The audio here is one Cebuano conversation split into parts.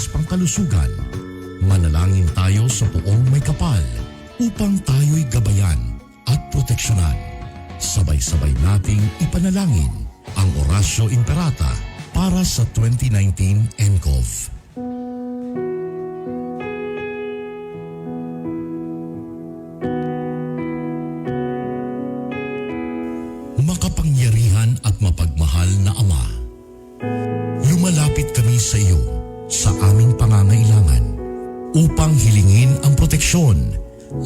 serbisyo pangkalusugan. Manalangin tayo sa Poong Maykapal upang tayo'y gabayan at proteksyonan. Sabay-sabay nating ipanalangin ang Oratio Imperata para sa 2019 nCoV. Makapangyarihan at mapagmahal na Ama, lumalapit kami sa iyo sa aming pangangailangan upang hilingin ang proteksyon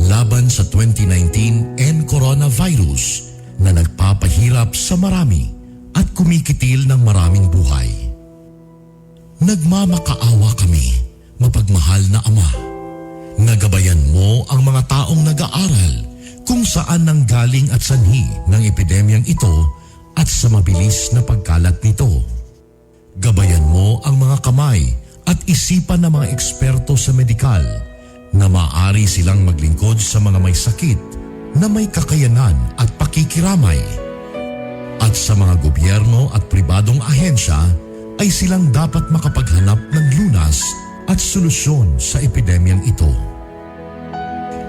laban sa 2019 N-Coronavirus na nagpapahirap sa marami at kumikitil ng maraming buhay. Nagmamakaawa kami, mapagmahal na Ama. Nagabayan mo ang mga taong nag-aaral kung saan nanggaling at sanhi ng epidemyang ito at sa mabilis na pagkalat nito. Gabayan mo ang mga kamay at isipan ng mga eksperto sa medikal na maaari silang maglingkod sa mga may sakit na may kakayanan at pakikiramay. At sa mga gobyerno at pribadong ahensya ay silang dapat makapaghanap ng lunas at solusyon sa epidemyang ito.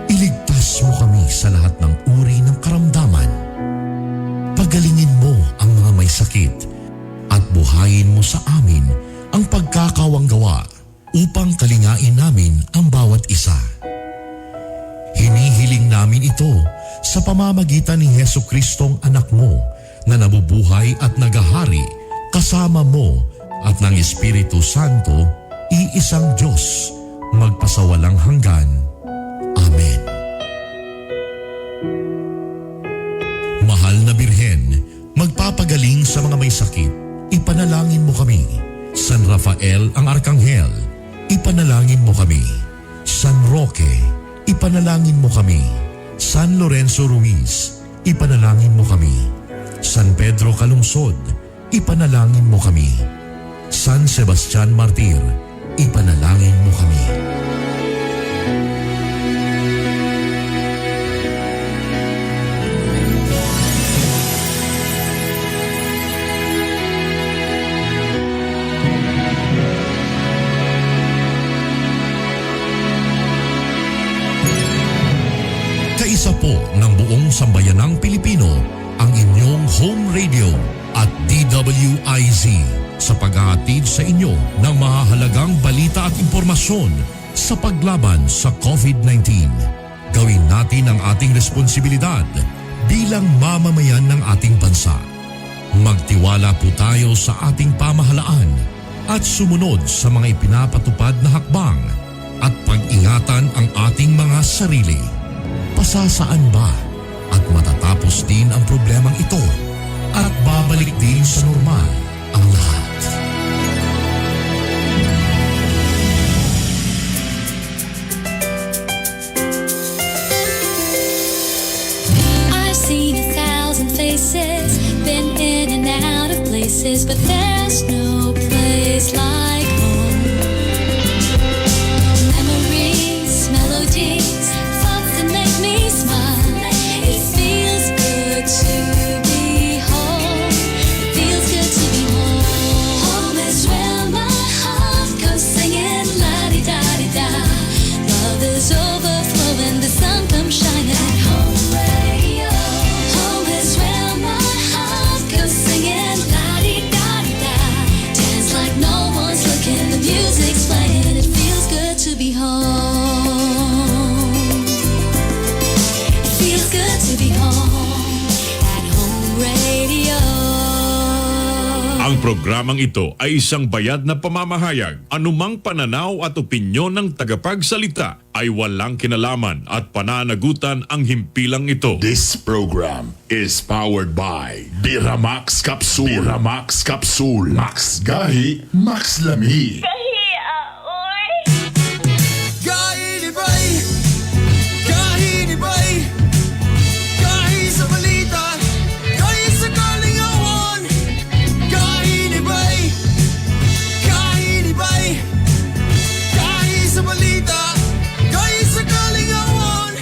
Iligtas mo kami sa lahat ng uri ng karamdaman. Pagalingin mo ang mga may sakit at buhayin mo sa amin ang pagkakawanggawa upang kalingain namin ang bawat isa. Hinihiling namin ito sa pamamagitan ni Heso Kristong anak mo na nabubuhay at nagahari kasama mo at ng Espiritu Santo, iisang Diyos, magpasawalang hanggan. Amen. Mahal na Birhen, magpapagaling sa mga may sakit, ipanalangin mo kami. San Rafael ang Arkanghel, ipanalangin mo kami. San Roque, ipanalangin mo kami. San Lorenzo Ruiz, ipanalangin mo kami. San Pedro Calungsod, ipanalangin mo kami. San Sebastian Martir, ipanalangin mo kami. Kaisa po ng buong sambayanang Pilipino ang inyong home radio at DWIZ sa paghahatid sa inyo ng mahahalagang balita at impormasyon sa paglaban sa COVID-19. Gawin natin ang ating responsibilidad bilang mamamayan ng ating bansa. Magtiwala po tayo sa ating pamahalaan at sumunod sa mga ipinapatupad na hakbang at pag-ingatan ang ating mga sarili. Pasasaan ba at matatapos din ang problemang ito at babalik din sa normal ang lahat. I've seen 1,000 faces, been in and out of places, but there's no place like home. Memories, melodies, thoughts that make me smile. It feels good to be home. It feels good to be home. Home is where my heart goes singing la-di-da-di-da. Love is overflowing, the sun comes shining. Home radio. Home is where my heart goes singing la-di-da-di-da. Dance like no one's looking, the music's playing. It feels good to be home. It feels good to be home at Home Radio. Ang programang ito ay isang bayad na pamamahayag. Anumang pananaw at opinyon ng tagapagsalita ay walang kinalaman at pananagutan ang himpilang ito. This program is powered by Biramax Capsule. Biramax Capsule. Max Gahi, Max Lami. Gahinibay, gahinibay, gahi sa balita, gahi sa kalingawan. Gahinibay, gahinibay, gahi sa balita, gahi sa kalingawan.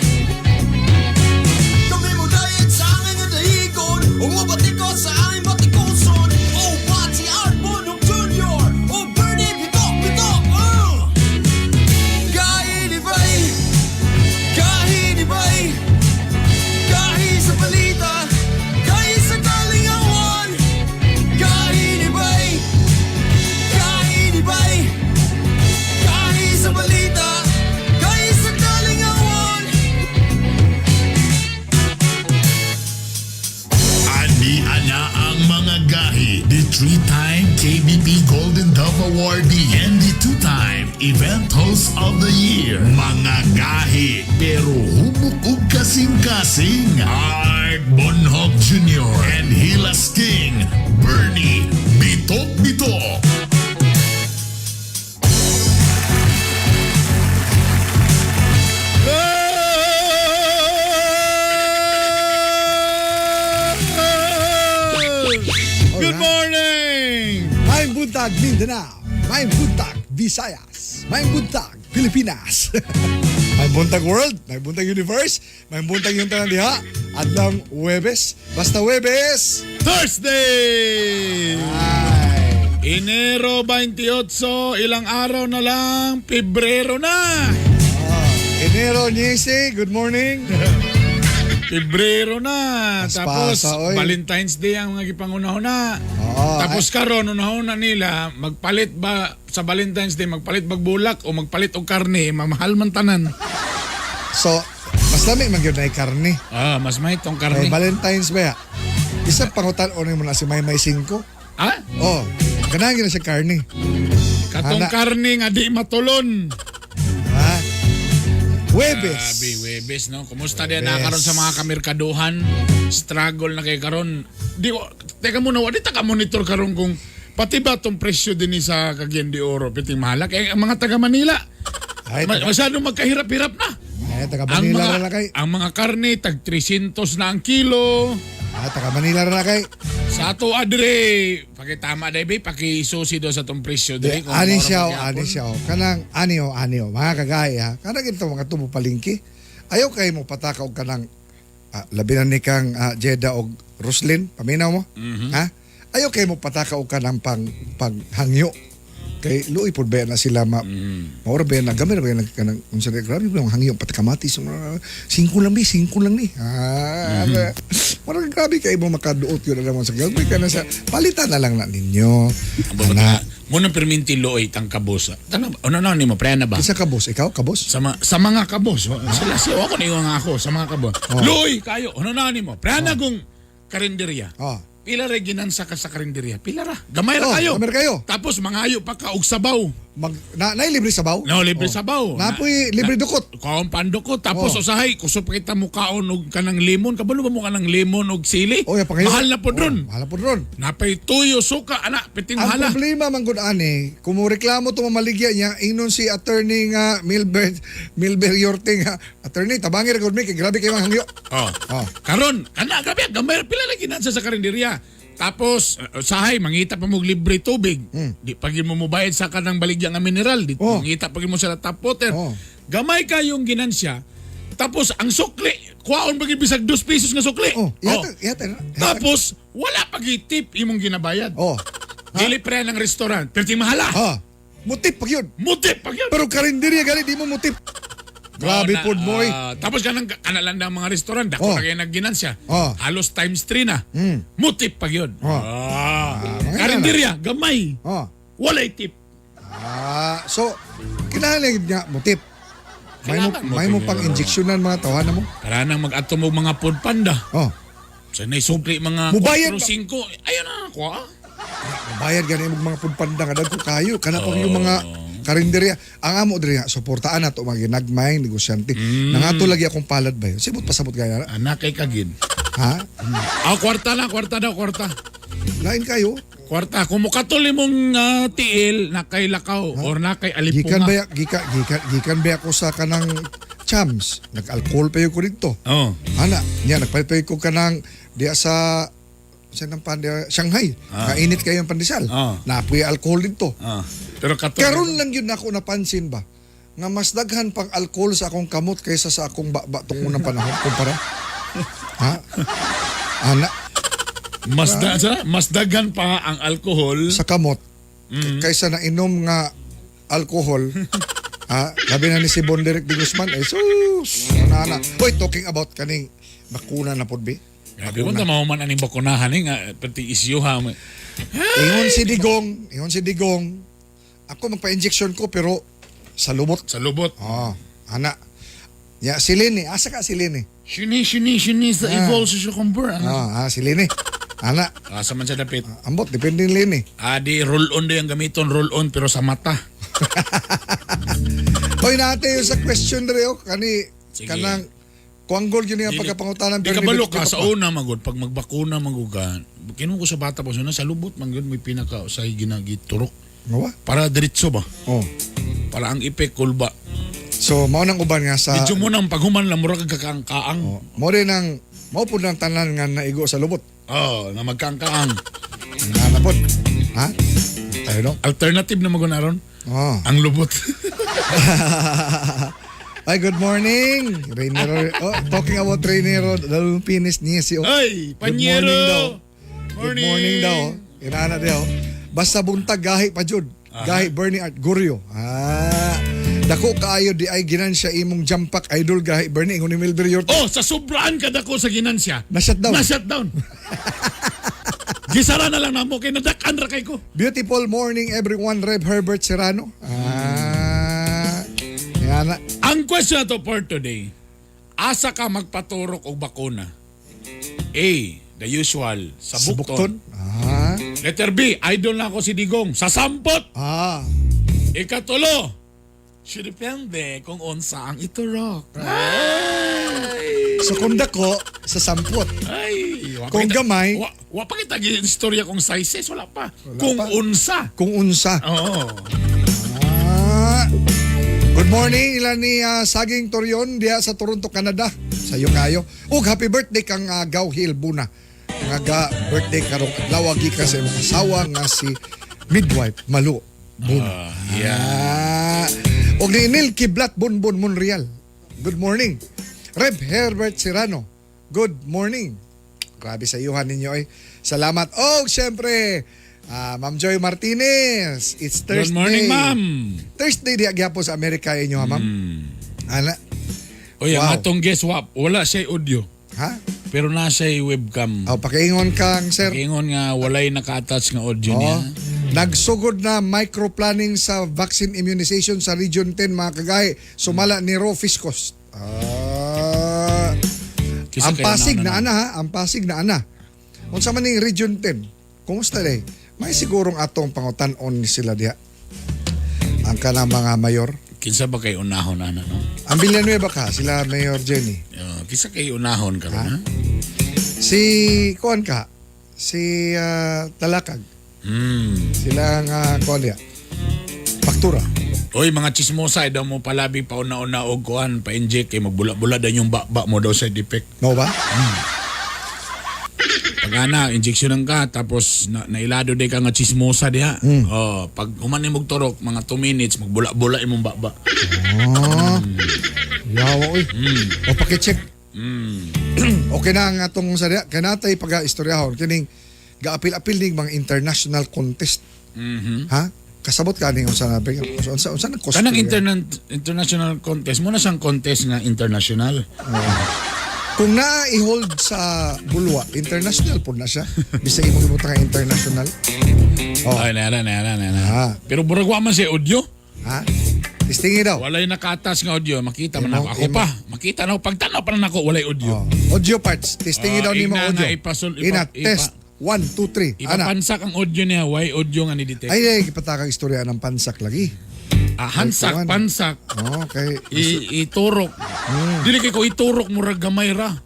Kami mo dayag sa angay nga dahigon, ug mobatikos sa aming batikuson. O Pati Art Bonong Jr., o Bernie Bitok. three-time KBP Golden Dove Awardee and the two-time Event Host of the Year. Mga gahi pero hubok og kasing-kasing. Art Bonhoc Jr. and Hilas King Bernie Bitok Bitok. Good morning! Maayong buntag Mindanao, Maayong buntag Visayas, Maayong buntag Pilipinas. Maayong buntag world, Maayong buntag universe, Maayong buntag yung tanan diha. Adlong Huwebes, basta Huwebes. Thursday! Ay, Enero 28, ilang araw na lang, Pebrero na! oh, Enero Niese, good morning. Pebrero na! Mas Tapos, pasa, oy. Valentine's Day ang mga gipangunahon na. Oo, Tapos karon unahon na nila, magpalit ba sa Valentine's Day, magpalit bag bulak o magpalit og karne, mamahal man tanan. So, mas lami man gyud na karne. Ah, mas may tong Kay karne. Valentine's ba ya? Isa pangutan o mo na si Maymay 5. Ah, Oh, ganahan gyud na siya karne. katong Ana. karne nga di matulon. Ha? Huwebes. Grabe, Webes, no? Kumusta din na Webes. karon sa mga kamerkaduhan? Struggle na kay karon. Di teka muna, wa di ta ka monitor karon kung pati ba tong presyo din ni sa Cagayan de Oro piting mahala kay ang mga taga Manila. Ay, taga, Masyadong magkahirap-hirap na. ay, taga Ang Manila mga ra na kay. ang mga karne tag 300 na ang kilo. Ah, taga Manila ra na kay. Sa ato adre, pakitama dai be, pakisusi do sa tong presyo Di, diri kung ani maura siya o, magyapon. ani siya o. Kanang ani o, ani o. Mga kagaya, ha. Kanang ito mga tubo palingki. Ayaw kay mo pataka og kanang labi na ni kang Jeda og Roslyn, paminaw mo. Mhm. Ha? Ayaw kay mo pataka og kanang pang panghangyo. Kay luoy pud ba na sila ma Mhm. maura ba na gamit ba na kanang unsa na grabe ba yung hangyo pati kamatis singko lang bi, singko lang ni. Ah, Mhm. Murag grabe kay mo makaduot yun na naman sa gagawin ka na sa palitan na lang na ninyo. Ang babat Ana. na, muna perminti looy tang kabosa. Tanong, ano na nimo pre na ba? Isa ka boss, ikaw ka boss? Sa mga kabos, sila siya ako ni nga ako sa mga kabos. Oh. Luoy kayo, ano na nimo? Pre na kung karinderya. Oh. Pila ra ginansa ka sa karinderya? Pila ra. Gamay ra Oh, kayo. gamay ra kayo. Tapos mangayo pa ka og sabaw. Mag na, naay libre sabaw? No, libre Oh. sabaw. Napoy libre dukot. Kaon pando ko tapos Oh. usahay kusog pa kita mukaon og kanang lemon kabalo ba mo kanang lemon og sili? Oh, ya pangayo. Mahal na pod ron. Oh, mahal na pod ron. Napay tuyo suka ana piting Ang mahala. problema man gud ani, kung mo reklamo to mamaligya niya, ingnon si attorney nga Milbert Milber Yorte nga attorney tabangi ra gud mi kay grabe kay mga hangyo. Oh. Oh. Karon, kana grabe gamay ra pila lagi ginansa sa karinderya. Tapos usahay mangita pa mo og libre tubig. Di pag mo mobayad sa kanang baligya nga mineral, di Hmm. Oh. mangita pag mo sa tap water. Oh. Gamay kayong ginansya. Tapos ang sukli, kuwaon pa gyud bisag 2 pesos nga sukli. Oh, ihatag, ihatag, ihatag. Tapos wala pa gyud tip imong ginabayad. Oh. Dili pre ng restaurant, pero mahala. Ha. Mutip pag yun. Mutip pag yun. Pero karinderya gali di mo mutip. Grabe Oh, na- pod mo eh. tapos kanang kanalan ng mga restaurant, dako Oh. na kayo nagginansya. Oh. Halos times 3 na. Mutip pag yun. Oh. Ah. mga Karinderya, gamay. Oh. Walay tip. Ah, so kinahanglan nga mutip. May mo Kailangan may mo mutip. pang injeksyonan mga tawanan mo. Para nang mag-ato mo mga food panda. Oh. Sa naisukli mga Mubayad 4 ba? 5. Ayun na, kuha. Bayad gani imong mga pudpanda nga dagko kayo kana pag yung mga karinderya. Ang amo diri nga suportaan nato mga ginagmay negosyante. Nangato lagi akong palad ba yun. Sibot pasabot gaya na. Anak kay kagin. Ha? Ah, kwarta na, kwarta daw, kwarta. Lain kayo. Kwarta. Kung mukatol imong tiil, na kay lakaw or na kay Gikan alipunga. ba gikan gikan gikan ba ako sa kanang chams. Nag-alcohol pa yun ko dito. Oh. Ana, niya nagpalit pa yun ko kanang diya sa sa nang pan diya, Shanghai. Kainit kayo ang pandesal. Ah. Napoy alcohol dito. Ah. Pero katol. Karon lang yun ako napansin ba nga mas daghan pang alcohol sa akong kamot kaysa sa akong baba tong unang panahon kumpara. Ha? Ana Mas daghan pa ang alkohol. sa kamot kaysa nainom nga alcohol. Ha, labi na ni si Bonderek de Guzman ay sus. Ana ana. Hoy, talking about kaning bakuna na pod bi. Grabe mo tama man aning bakunahan eh nga pati isyuha mo. Ingon si Digong, ingon si Digong. Ako magpa-injection ko pero sa lubot. Sa lubot. Oh, ana. Ya, si Lene, asa ka si Lene? Shini shini shini sa evol sa kumbur. Ah, si Lene. Ana, Asa man siya dapit. ambot depende lini. Ah, di roll on di ang gamiton, roll on pero sa mata. Hoy nate yung sa question dre oh kani Sige. kanang kuanggol yun yung Dili- pagkapangutanan Di pero kabalo ni- ka di sa pa. una magod pag magbakuna magud ka. Kinuha ko sa bata pa sa lubot man gyud may pinaka sa ginagiturok Nga ba? para diretso ba? Oh. Para ang epek kulba. So mao nang uban nga sa Medyo mo nang paghuman lang mura kag kakaang-kaang. Oh, mo rin ang mao pud ng tanan nga naigo sa lubot. Oh, na magkaang-kaang. Nga na pod. Ha? Tayo no? Alternative na magud aron. Oh. Ang lubot. Ay, good morning. Rainiero. Oh, talking about Rainiero, dalawang pinis niya si oh. Ay, Good panyero. morning daw. Good morning daw. Inana daw. Basta buntag gahi pa jud. Gahi Bernie Art Gurio. Ah. Dako kaayo di ay ginansya imong jampak idol gahi Bernie ingon ni Melvin Yorte. Oh, sa sobraan kada ko sa ginansya. Na shutdown. Na shutdown. Gisara na lang namo kay nadak-an ra kay ko. Beautiful morning everyone, Rev Herbert Serrano. Ah. Inana. Ang question na to for today, asa ka magpaturok og bakuna? A, the usual, sa Sa bukton. Bukton. Ah. Letter B, idol na ako si Digong, sa sampot. Ah. Ikatulo, depende kung unsa ang iturok. So kung dako sa sampot. Ay, wa pa Kung gamay. Wa pa kita gi- istorya kung sizes, wala pa. Kung pa. unsa. Kung unsa. Oo. Ah. Good morning ilan ni Saging Torion diha sa Toronto, Canada. Sayo kayo. Ug happy birthday kang Gauhil Buna. Nga ga birthday karong adlaw gikan sa imong asawa nga si midwife Malu Buna. Yeah. Ah. Og ni Neil Kiblat Bonbon Monreal. Good morning. Rev Herbert Serrano. Good morning. Grabe sa iyuhan ninyo eh. Salamat. Oh, syempre, Ma'am Joy Martinez. It's Thursday. Good morning, ma'am. Thursday di gyapon sa Amerika inyo ha, ma'am. Ana, Oy, ang Wow. atong guest wa, wala siya audio, ha? pero na siya webcam. Oh, pakiingon kang sir. Ingon nga walay naka-attach nga audio Oh, niya. nagsugod na microplanning sa vaccine immunization sa Region 10 mga kagay. Sumala ni Ro Fiscos. Ah, Kisa ang kayo Pasig na- na ana ha, ang Pasig na ana. Unsa man ning Region 10? Kumusta day? May sigurong atong pangutan-on ni sila diha. Ang kanang mga mayor. Kinsa ba kay unahon ana no? Ang Villanueva ka, sila Mayor Jenny. Kinsa kay unahon karon ha? Si kuan ka, si Talakag. Sila nga kuan diha. Faktura. Oy, mga chismosa ay daw mo palabi pa una-una og kuan pa-inject kay magbula-bula daw yung baba mo daw sa defect. No ba? Pag ana, injection ka tapos na, nailado day ka nga chismosa diha. Oh, pag human nimog turok mga 2 minutes magbula-bula imong baba. Ah. Yawa oy. O paki-check. Okay na ang atong sa diha. Kay natay pag istoryahon kining gaapil-apil ning mga international contest. Ha? Kasabot ka ning unsa na unsa unsa nang cost? Kanang international contest mo na siyang contest nga international. Kung naa i-hold sa Bulwa, international po na siya. Bisag imong gibutang nga international. Oh. Ay, na na na na na. Ah. Pero burag wa man siya audio. Ha? Tistingi daw. Walay nakatas nga audio, makita man Imo- ako. Ako imo. pa, makita na ako. Pagtanaw pa na nako walay audio. Oh. Audio parts. Testingi Ah, daw nimo igna audio. nga Ina test 1 2 3. Ana. Ipapansak ang audio niya, why audio nga ni detect. Ay, ay gipatakang istorya ng pansak lagi. Ah, hansak, Ay, kuwan. pansak, Okay. iturok. Dili kay ko iturok murag gamay ra.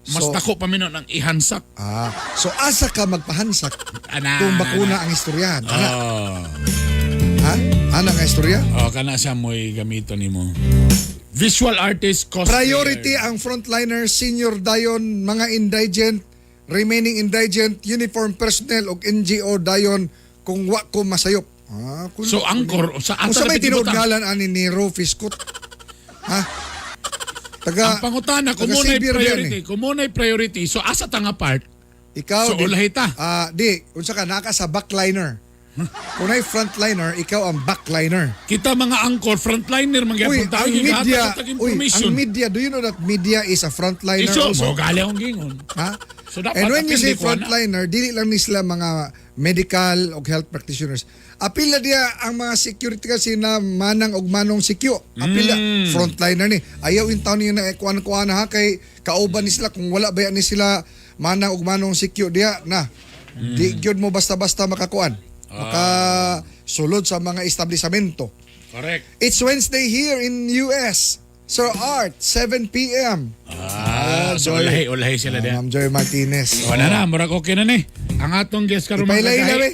Mas So- dako pa minun ang ihansak. Ah, so asa ka magpahansak Ana. kung bakuna ang istoryahan. Ana, Oh, ha? Ana nga istorya? oh kana siya mo'y gamito nimo. Visual artist cosplayer. Priority ang frontliner, senior dayon, mga indigent, remaining indigent, uniform personnel ug NGO dayon kung wa ko masayop. Ah, kung, So angkor sa kung ata sa may na pitibutang. tinuod ngalan ani ni Rufus Scott. Ha? Taga Ang pangutana taga kung muna'y Xavier yan priority, eh. kung muna'y priority, so asa ta nga part? Ikaw So, ulahi ta. Ah, di, unsa ka naka sa backliner. Kung naay frontliner, ikaw ang backliner. Kita mga angkor frontliner man Uy, gyapon tayo ang media, gihatag uy, information. ang media, do you know that media is a frontliner Iso, also? mo gali akong gingon. Ha? So, dapat And when you apil say di ko ana. frontliner, dili lang ni sila mga medical o health practitioners. Apil na diya ang mga security kasi na manang og manong sikyo. Apil na, frontliner ni. Ayaw in town niyo na kuan-kuan ha kay kauban ni sila kung wala ba yan ni sila Manang ug manong sikyo diha na. Di gyud mo basta-basta makakuan. Maka sulod sa mga establishmento. Correct. It's Wednesday here in US. Sir Art, 7 p.m. Ah, so Joy. ulahi, ulahi sila diha. Ma'am Joy Martinez. Wala na, murag okay na ni. Ang atong guest karon, mga Ipailay na, kagahi, be.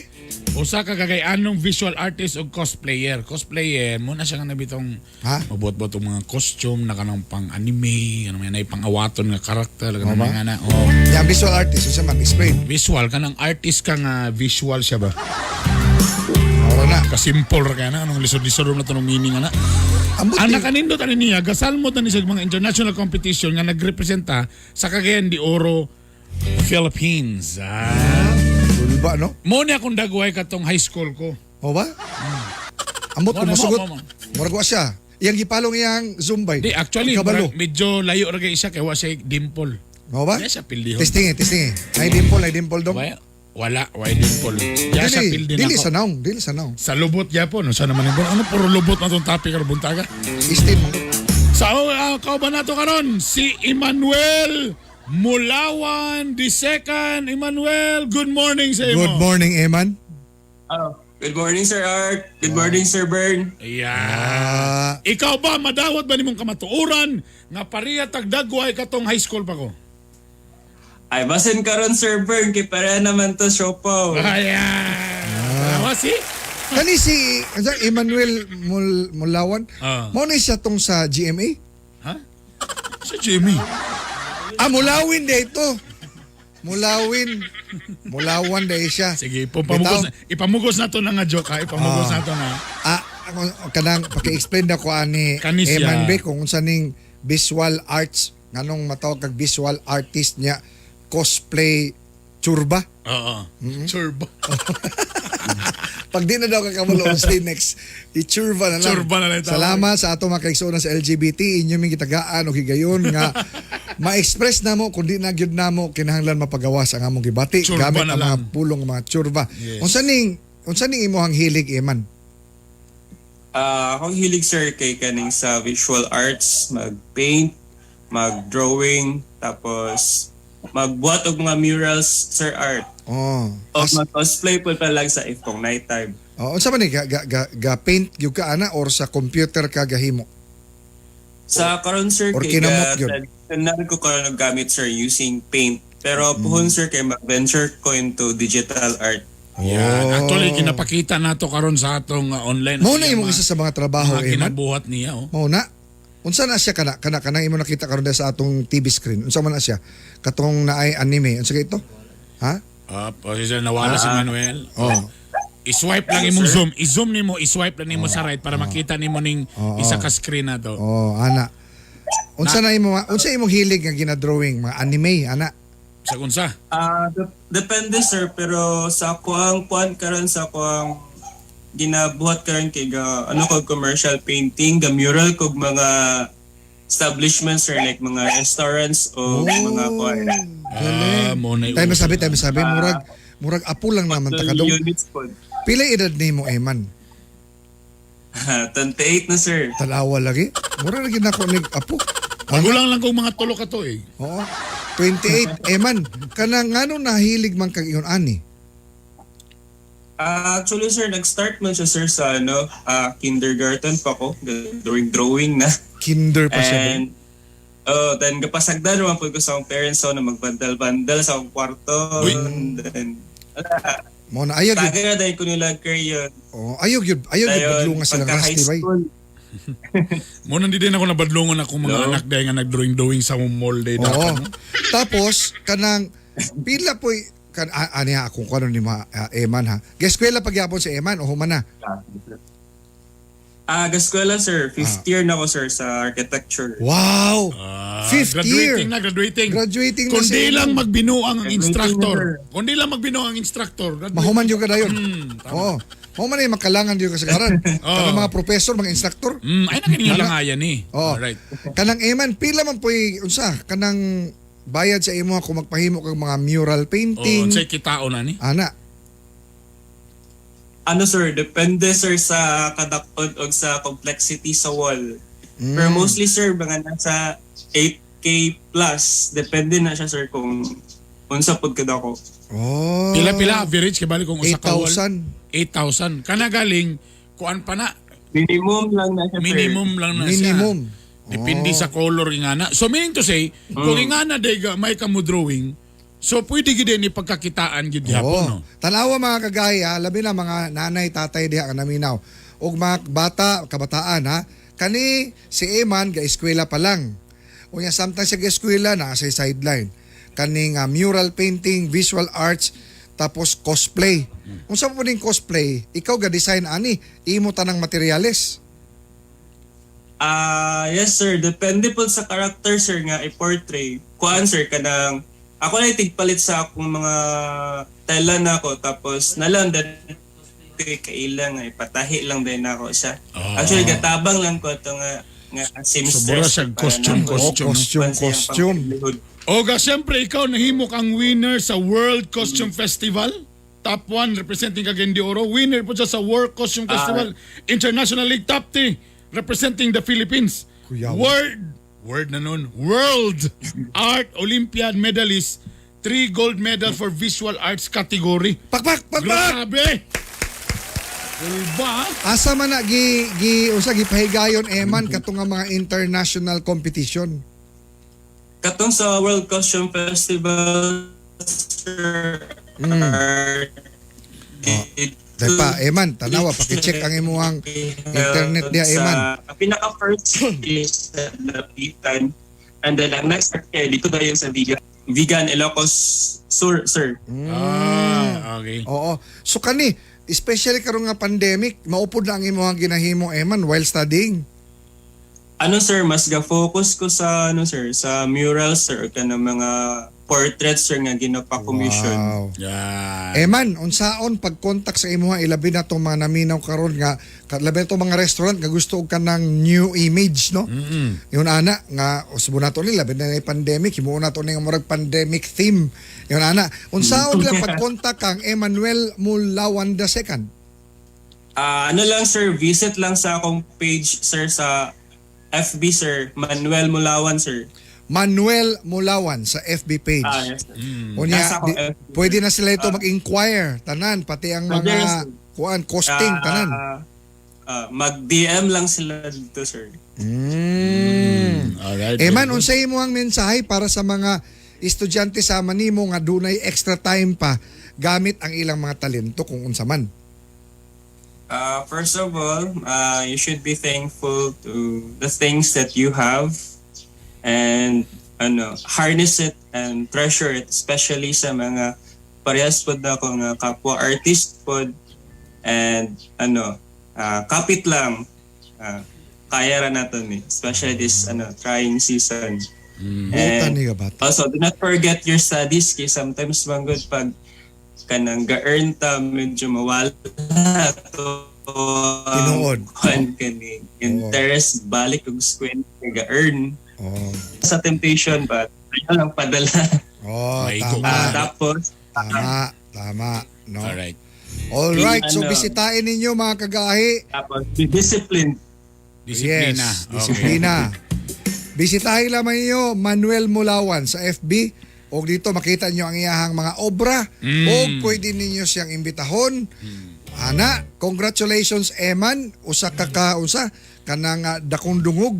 usa ka kagay-anong visual artist o cosplayer. Cosplayer, muna siya nga nabitong Ha? mabuhat-buhat og mga costume na kanang pang anime, kanang mga pang awaton nga karakter, kanang ba? mga na. Oh. Yang visual artist, unsa man explain. Visual kanang artist ka nga visual siya ba? Ora na. Kasimple ra kaya na anong lisod-lisod na to ng meaning ana. Ambot Ang di- nakanindot ani niya, gasalmot na ni siya mga international competition nga nagrepresenta sa Cagayan de Oro, Philippines. Ah. Gulba, no? Mo ni akong dagway katong high school ko. O ba? Ambot Mo kung na, masugot. mo, mo, mo. Murag wa siya. Iyang gipalong iyang Zumbay. Di, actually, Kabalo. murag medyo layo ra kay siya kay wa siya dimple. O ba? Di siya pildihon. Testing eh, testing eh. Ay dimple, ay dimple dong. Wala, wala dimple. Di siya Dili, pildi dili nako. sa naong, dili sa naong. Sa lubot gyapon, no? Sa naman yung ano puro lubot na tong topic karon buntaga. Istin mo. Sa kauban nato karon si Emmanuel Mulawan the second. Emmanuel, good morning sa imo. Good morning, Eman. Oh, good morning, Sir Art. Good morning, Sir Bern. Yeah. Ah, Ikaw ba madawat ba nimong kamatuoran nga pareha tagdagway katong high school pa ko? Ay, basin karon, Sir Bern, kay para naman to siopaw. Ayan. Ah. Si? Kani si ano, Emmanuel Mulawan. Mao ni siya tong sa GMA? Ha? Si Jimmy. Ah, Mulawin de ito. Mulawin. Mulawan de siya. Sige, ipamugos, Bitaw. ipamugos na to na nga joke ha. Ipamugos na to na. Ah, ako, kanang paki-explain na ko ani Kani siya. Eman be kung unsa ning visual arts nganong matawag kag visual artist niya cosplay churba. Oo. Churba. Pag di na daw kakabalo say next, i-churba na lang. Churba na lang tawag. Salamat sa ato mga kaigsuonan sa LGBT, inyo ming gitagaan og higayon nga ma-express namo kung di na gyud namo kinahanglan mapagawas ang among gibati Churba gamit na ang mga lang. pulong nga mga churba. Yes. Unsa ning imong hilig, Eman? Ah, akong hilig, sir, kay kaning sa visual arts, mag-paint, mag-drawing, tapos magbuhat og mga murals, Sir Art. Oh. O mag-cosplay po pa lang sa if kung nighttime. Oh, unsa man ni ga, ga, ga, ga paint gyud ka ana or sa computer ka gahimo? Sa karon, sir, Or kay kinamot ga yun. traditional ko karon og gamit, sir, using paint. Pero puhon, sir, kay mag-venture ko into digital art. Yan. Actually, kinapakita nato karon sa atong online. Mao na Ang imong isa sa mga trabaho, mga Eman. kinabuhat niya. Oh. Mao na. Unsa na siya kana imo nakita karon sa atong TV screen? Unsa man na siya? Katong naay anime. Unsa kay ito? Ha? Ah, o siya, nawala si Manuel. Oh. I-swipe lang imong zoom. I-zoom nimo, i-swipe lang nimo sa right para makita nimo ning Oo. isa ka screen na to. Oh, ana. Unsa na imo unsa imong hilig nga gina-drawing mga anime ana? Sa unsa? Ah, depende, sir, pero sa kuang kuan karon, sa kuang ginabuhat karon kay ga ano ko commercial painting, ga mural kog mga establishments, sir, like mga restaurants o mga kuan. Ah, mo na Tayo masabi, tayo masabi murag apo lang naman ta kadong. Units po. Pila edad nimo, Eman? 28 na, sir. Tanawa lagi. Murag lagi nako nig apo. Magulang lang kong mga tulo ka to eh. Oo. 28. Eman, kanang ngano nahilig man kag ingon ani? Ah, actually, sir, nag-start man siya, sir, sa ano, kindergarten pa ko, drawing drawing na. Kinder pa siya. And oh, then gapasagdan naman po ko sa akong parents so na magbandal-bandal sa akong kwarto. Uy. And then, wala. Mo na ayaw gyud. Tagay na dahil ko nila crayon. Oh, ayaw gyud, ayaw gyud Dayon, badlungan silang pagka high rusty bay. school, Mo nang di din ako nabadlungon akong mga Hello? anak dahil nga nag-drawing-drawing sa mall day Oo. dapat. No? Tapos kanang pila po'y kan ani ha akong kuno ni ma, Eman ha. Gaskwela pagyapon si Eman o human na? Ah, gaskwela, sir. Fifth year na ako, sir, sa architecture. Wow. Ah, Fifth year. Graduating na, graduating. Graduating na Kundi si Eman. lang magbinuang ang Graduating instructor. na, sir. Kundi lang magbinuang ang instructor. Graduating. Mahuman gyud ka dayon. Tama. Oo. Mao man ay makalangan gyud ka sa karan. Kanang mga professor, mga instructor. Ay nakininyo lang ayan eh. Oo. Alright. Kanang Eman, pila man po'y unsa kanang bayad sa imo kung magpahimo kag mga mural Oh, painting. unsay kitao na ni? Ana. Ano, sir, depende, sir, sa kadakon o sa complexity sa wall. Pero mostly, sir, mga nasa 8K plus. Depende na siya, sir, kung unsa pud kadako. Oh. Pila-pila average kay bali kung usa ka wall? 8,000. 8,000. Kana galing kuan pa na Minimum lang na siya, sir. minimum lang na siya. Minimum. Depende sa color ingana. So meaning to say, kung ingana day ga- may kamo drawing, so pwede gid ni pagkakitaan gid gihapon no. Oo. Tanawa mga kagaya, labi na mga nanay, tatay diha nga naminaw. Ug mga bata, kabataan ha. Kani si Eman ga eskwela pa lang. Unya samtang siya ga eskwela naa sa sideline. Kaning mural painting, visual arts, tapos cosplay. Unsa po ning cosplay? Ikaw ga design ani, imo tanang materyales. Ah, yes sir, depende po sa character sir nga i-portray. Kuan sir kanang ako na tigpalit sa akong mga tela na ako tapos nalang din kaila nga ipatahi lang din ako siya. Actually gatabang lang ko ato nga nga seamstress. So, mura siya para costume, na- costume, Oh, costume, Kuan siyang costume. pangilihod. Oga, siyempre ikaw nahimo kang winner sa World Costume Festival. Top 1 representing Cagayan de Oro. Winner po siya sa World Costume Festival International League Top 3 representing the Philippines. Kuyawa. World World na nun. World Art Olympiad medalist. 3 gold medal for visual arts category. Pakpak, pakpak. Grabe! Kulba! Asa man na gi gi unsa gipahigayon Eman katong nga mga international competition? Katong sa World Costume Festival sir. Dito- Dahil pa, Eman, tanawa, pakicheck ang imuhang internet diha, Eman. Sa, pinaka first is sa Dapitan. And then ang next kay dito tayo sa Vegan. Vegan Ilocos Sur, sir. Ah, okay. Oo. So kani, especially karon nga pandemic, maupod na ang imuhang ginahimo Eman while studying. Ano sir, mas ga-focus ko sa ano sir, sa murals sir or kanang mga portraits sir nga ginapa-commission. Wow. Yan. Eman, unsaon pag-contact sa imuha ilabi na tong mga naminaw karon nga labi na tong mga restaurant nga gusto og kanang new image, no? Yun ana nga usbo na to ni labi na yung pandemic, himuon na to ni nga murag pandemic theme. Yun ana, unsaon lang pag-contact kang Emmanuel Mulawan II? Ah, ano lang sir, visit lang sa akong page sir sa FB sir, Manuel Mulawan sir. Manuel Mulawan sa FB page. Ah, yes sir. Unya, Nasa akong di, FB. pwede na sila ito mag-inquire, tanan, pati ang Pwede mga na, sir. kuan, costing, tanan. Mag-DM lang sila dito sir. Alright. Eman, unsay imo ang mensahe para sa mga estudyante sa manimo nga dunay extra time pa gamit ang ilang mga talento kung unsa man. First of all, you should be thankful to the things that you have and ano, harness it and treasure it, especially sa mga parehas pod na ako nga kapwa artist pod and ano, kapit lang, kaya ra nato ni, especially this ano trying season. Buta And ni bata. also, do not forget your studies kay sometimes manggod pag kanang ga-earn ta medyo mawala to Tinuod. kuan kani interest balik og squint ga-earn Oh. sa temptation but ayaw lang padala. Oh, Maigo tama. Ah, tapos Tama, tama, no. Alright. All right, so Ano. bisitahin ninyo mga kagahi. tapos be disciplined. Disiplina. Yes, Okay. disiplina. Bisitahin lamang ninyo Manuel Mulawan sa FB o dito makita niyo ang iyahang mga obra o pwede ninyo siyang imbitahon. Ana, congratulations Eman, usa ka ka usa kanang dakong dungog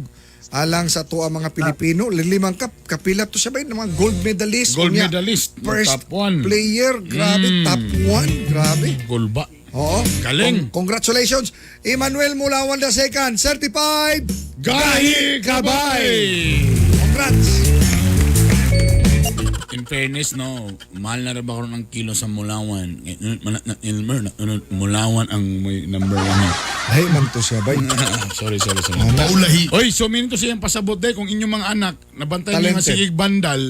alang sa tuwa mga Pilipino, limang kap kapila to siya ba yun, mga gold medalist. Gold Unya, medalist. First Top one. player, grabe, top one, grabe. Gulba. Oo. Galing. Congratulations, Emmanuel Mulawan the second, certified Gahi Kabay! Congrats! In fairness, no, mahal na rin ba karon ang kilo sa Mulawan? Mulawan ang may number one. Ay, man to siya, bay. Sorry, sorry, sorry. Paulahi. Oy, so minto siyang pasabot day kung inyong mga anak, nabantay niyo nga Talented. sige bandal,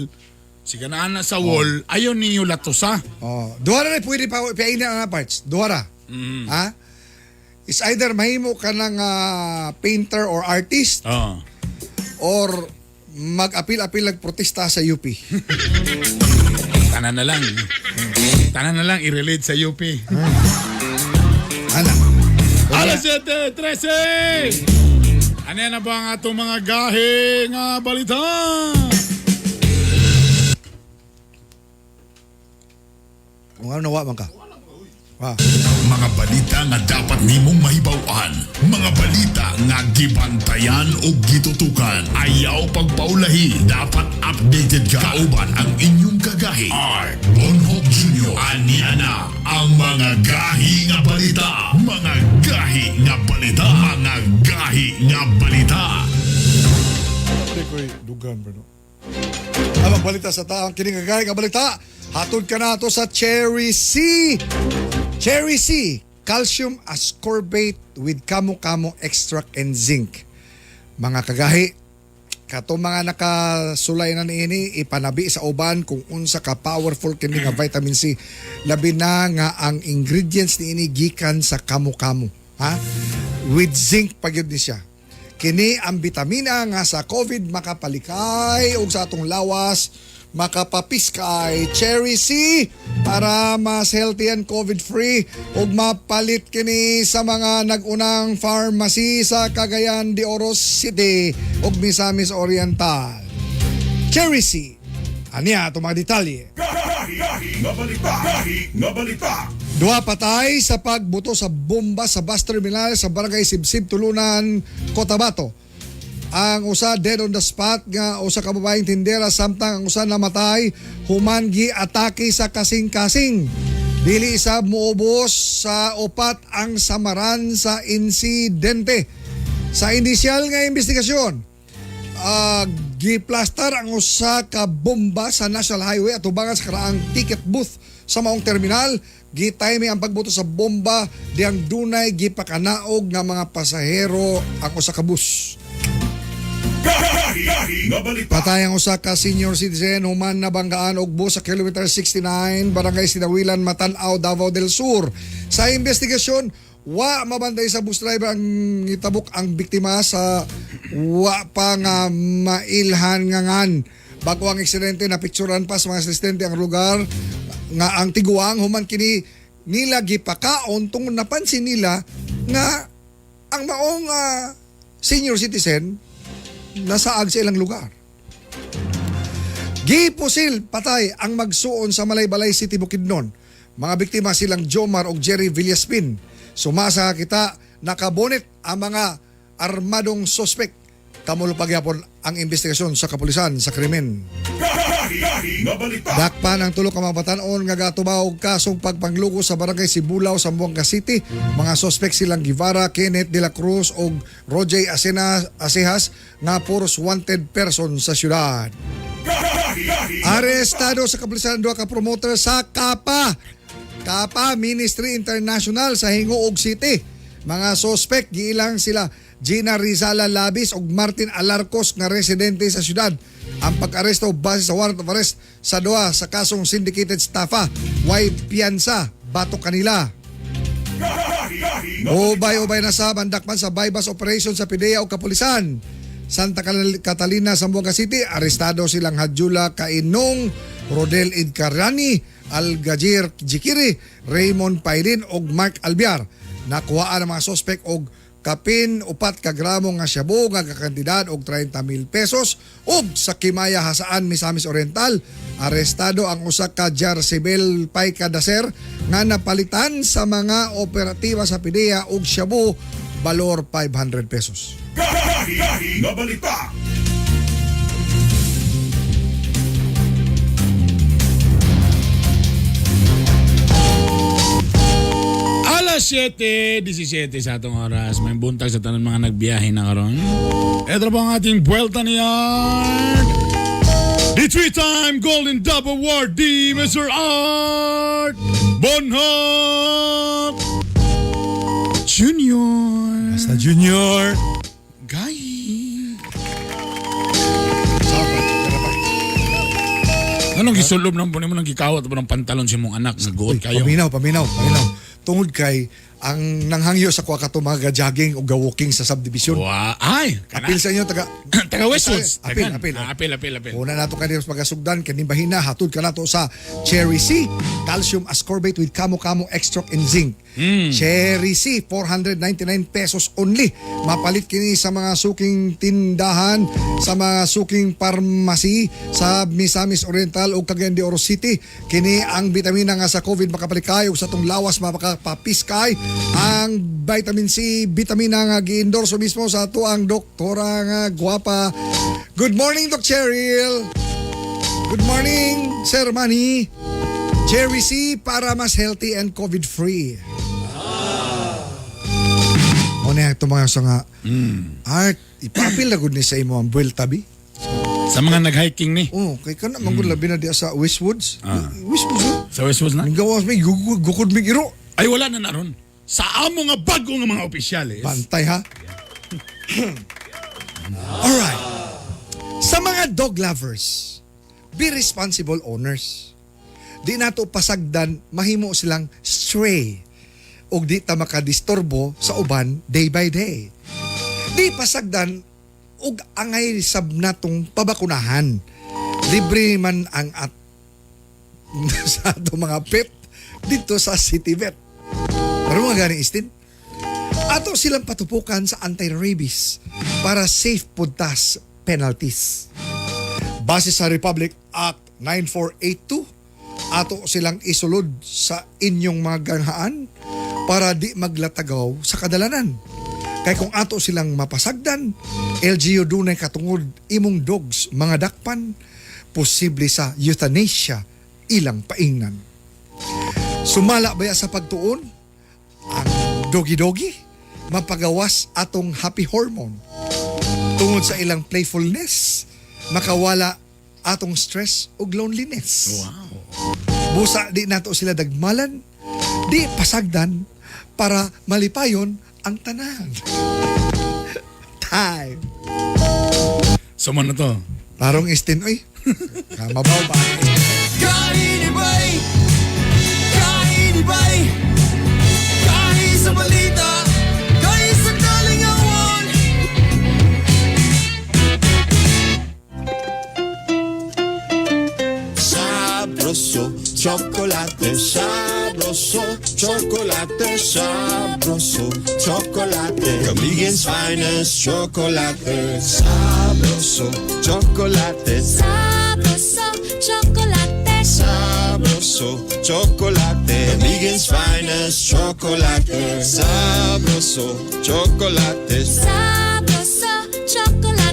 sige na ana sa wall, ayaw ninyo latosa. Oh, duha ra na pwede pa paina na parts. Duha ra. Ha? It's either mahimo ka ng painter or artist Oh. or mag-apil-apil nagprotesta sa UP. Tanan na lang. Tanan na lang i-relate sa UP. Ana. Alas 7:13! Ano yan na ba ang atong mga gahe nga balita? Kung ano nawa man ka. Ah. Mga balita nga dapat nimong mahibaw-an, mga balita nga gibantayan o gitutukan. Ayaw pagpaulahi, dapat updated ka. Kauban ang inyong kagahi. Art Bonhoc Jr. Ania na ang mga gahi nga balita. Mga gahi nga balita. Mga gahi nga balita. Pre ko'y dugan bro. No? Ang balita sa taong kining kagaya nga balita. Hatod ka na to sa Cherry C. Cherry C, calcium ascorbate with kamo-kamo extract and zinc. Mga kagahi, kato mga nakasulay na niini ipanabi sa uban kung unsa ka powerful kini nga vitamin C. Labi na nga ang ingredients niini gikan sa kamo-kamo, ha? With zinc pa gyud ni siya. Kini ang bitamina nga sa COVID makapalikay ug sa atong lawas makapapiskay. Cherry C para mas healthy and COVID free ug mapalit kini sa mga nagunang pharmacy sa Cagayan de Oro City ug Misamis Oriental. Cherry C. Aniya atong mga detalye. Duha patay sa pagbuto sa bomba sa bus terminal sa Barangay Sibsib, Tulunan, Cotabato. Ang usa dead on the spot nga usa ka babaeng tindera samtang ang usa namatay human giatake sa kasing-kasing. Dili isab muubos sa upat ang samaran sa insidente. Sa inisyal nga investigasyon, giplastar ang usa ka bomba sa National Highway at tubangan sa karaang ticket booth sa maong terminal. Gitiming ang pagbuto sa bomba diyang dunay gipakanaog nga mga pasahero ang usa ka bus. Patay ang usa ka senior citizen human nabanggaan og bus sa kilometer 69, Barangay Sinawilan, Matanaw, Davao del Sur. Sa investigasyon, wa mabantay sa bus driver ang itabok ang biktima sa wa pa nga mailhan nga ngan. Bago ang aksidente, napicturan pa sa mga asistente ang lugar nga ang tiguang human kini nila gipakaon tungod napansin nila nga ang maong senior citizen nasaag sa ilang lugar. Gipusil patay ang magsuon sa Malaybalay City, Bukidnon. Mga biktima silang Jomar ug Jerry Villaspin. Sumasa kita nakabonet ang mga armadong sospek. Kamulo pagyapon ang investigasyon sa kapulisan sa krimen. Dakpan ang tulo ka mga batan-on nga gatubaw og kasong pagpanglugo sa barangay Sibulaw, Zamboanga City. Mga sospek silang Guevara, Kenneth de la Cruz ug Roger Asena Asejas nga puros wanted person sa syudad. Arestado sa kapulisan duha ka promoter sa Kapa. Kapa Ministry International sa Hinguog City. Mga sospek giilang sila Gina Rizala Labis ug Martin Alarcos nga residente sa syudad. Ang pag-aresto base sa warrant of arrest sa duha sa kasong syndicated staffa, way piyansa batok kanila. Ubay-ubay na sa bandakman sa bypass operation sa PDEA o kapulisan. Santa Catalina, Zamboanga City, arestado silang Hadjula Kainong, Rodel Idcarani, Algajir Jikiri, Raymond Pailin ug Mark Albiar. Nakuhaan ang mga sospek og kapin 4 ka gramo nga shabu nga kakantidad og 30,000 pesos ug sa Kimaya Hasaan, Misamis Oriental, arestado ang usa ka Jarcibel Payka Dacer nga napalitan sa mga operatiba sa PDEA og shabu balor 500 pesos. Alas 7:17 sa atong oras. May buntag sa tanan mga nagbiyahe na karon. Ito po ang ating Buelta ni Art. The three-time Golden Dove Awardee, Mr. Art Bonhoc Junior. Basta Junior. Guy. Anong gisulob ng mo nang gikawat mo ng pantalon si mong anak nga guot kayo? Paminaw, paminaw, paminaw. Tungod kay Ang nanghangyo sa kuha kato mga ga-jogging o ga-walking sa subdivision. Wa ay, kana. Apil sa inyo taga Taga Westwoods. Apil, Tagan. apil. Ah, apil, apil, apil. Una nato kanina sa pagasugdan kaning bahina hatud kanato sa Cherry C, calcium ascorbate with kamo-kamo extract and zinc. Cherry C, 499 pesos only. Mapalit kini sa mga suking tindahan, sa mga suking parmasi sa Misamis Oriental ug Cagayan de Oro City. Kini ang bitamina nga sa COVID makapalikay ug sa tong lawas makapapiskay. Ang vitamin C, bitamina nga giendorso mismo sa ato ang doktora nga gwapa. Good morning, Doc Cheryl. Good morning, Sir Manny. Cherry C para mas healthy and COVID-free. O na ito mga sa nga, Art, ipapil na gud ni sa imo ang Buelta bi. Sa mga nag-hiking ni. Oh, kay kana man gud labi na diya sa Westwoods. Westwoods. Oh. Sa Westwoods na. Ang gawas may gukod may iro. Ay wala na naron. Sa amo nga bago nga mga opisyales. Bantay ha. Alright. Sa mga dog lovers, be responsible owners. Di nato pasagdan mahimo silang stray ug di ta makadisturbo sa uban day by day. Di pasagdan ug angay sab natong pabakunahan. Libre man ang at sa ato mga pet dito sa City Vet. Pero mga gani istin, ato silang patupukan sa anti-rabies para safe pud tas penalties. Base sa Republic Act 9482, ato silang isulod sa inyong mga ganghaan para di maglatagaw sa kadalanan. Kay kung ato silang mapasagdan, LGU dunay katungod imong dogs mga dakpan, posible sa euthanasia ilang paingnan. Sumala baya sa pagtuon? Ang dogi-dogi mapagawas atong happy hormone. Tungod sa ilang playfulness, makawala atong stress ug loneliness. Wow. Busa di nato sila dagmalan, di pasagdan para malipayon ang tanan. Time. So mo na to. Tarong istin, oy. Kamabaw ba? Kainibay! Kainibay! Kahi sa balita, kahi sa kalingawan. Sabroso, chocolate, sabroso, chocolate, sabroso, chocolate. Comedian's finest chocolate. Sabroso, chocolate, Sabroso, chocolate. Sabroso, chocolate. Comedian's finest chocolate. Sabroso, chocolate, Sabroso, chocolate.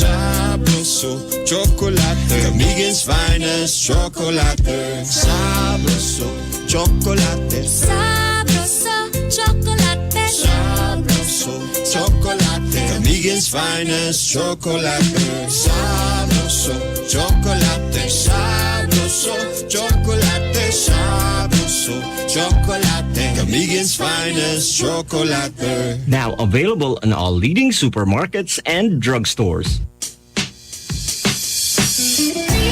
Sabroso, chocolate. Comedian's finest chocolate. Sabroso, chocolate. Sabroso, chocolate. Sabroso, chocolate. Comedian's finest chocolate. Sabroso, chocolate. Sabroso, chocolate. Sabroso, chocolate. Comedian's finest chocolate. Now available in all leading supermarkets and drugstores.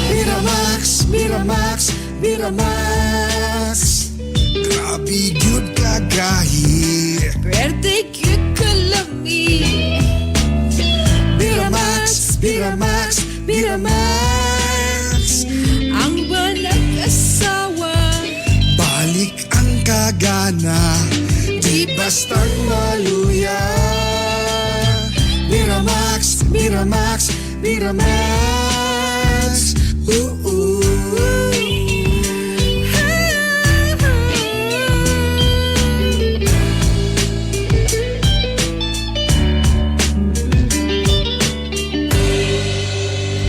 Miramax, Miramax, Miramax. Grabe gyud kagahi. Pwerte cute kalami. Miramax, Miramax, Miramax. Ang walang asawa. Balik ang kagana, di basta't maluya. Miramax, Miramax, Miramax. Ooh,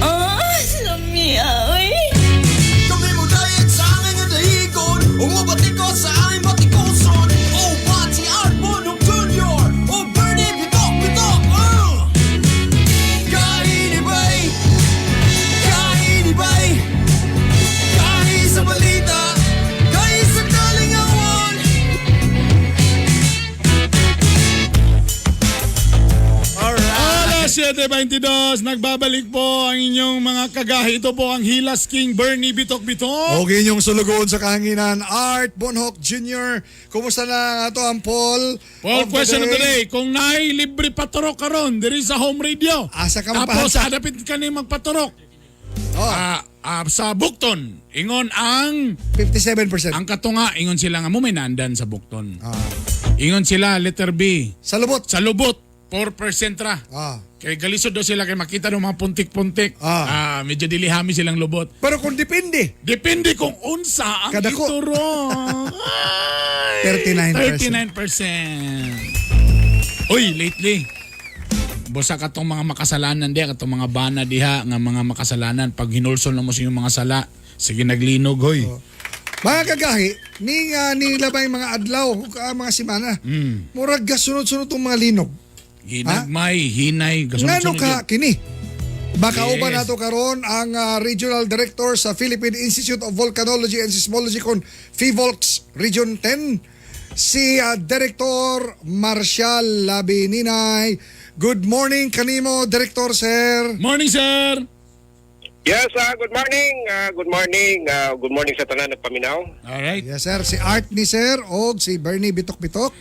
Oh, lamia, oy. Kami mo dayat sa angay nga dahigon, umabati ko sa aming batikuson. O Pati Art Bonong Jr. O Bernie Bitok Bitok. Kainibay! 7:22, nagbabalik po ang inyong mga kagahi. Ito po ang Hilas King Bernie Bitok Bitok. Okay, inyong sulugoon sa kahanginan, Art Bonhoc Jr. Kumusta na ato ang poll? Poll of the question of the day? day. Kung naay libre paturok karon diri sa home radio. Asa ka Tapos mapahansa? hadapit ka ni magpaturok. Oh. Sa Bukton, ingon ang 57%. Ang katunga, ingon sila nga mo may naandan sa Bukton. Ingon sila letter B. Sa lubot. Sa lubot, 4% ra. Kay galisod daw sila kay makita ng mga puntik-puntik. Medyo dilihami silang lubot. Pero kung depende. Depende kung unsa ang Kadako. iturok. 39%. 39%. Uy, lately. Busa katong mga makasalanan diha, katong mga bana diha nga mga makasalanan pag hinulsol na mo sa inyong mga sala, sige naglinog hoy. Oh. Mga kagahi, ni nga nila ba yung mga adlaw, mga simana, murag gasunod-sunod tong mga linog. Ginagmay, hinay, Ngano gasunod-sunod. ka kini? Baka Yes. uban nato karon ang Regional Director sa Philippine Institute of Volcanology and Seismology kon PHIVOLCS Region 10, si Director Marcial Labininay. Good morning kanimo, Director sir. Morning sir. Yes, good morning. Good morning. Good morning sa tanan nagpaminaw. Alright. Yes sir, si Art ni sir og si Bernie Bitok Bitok.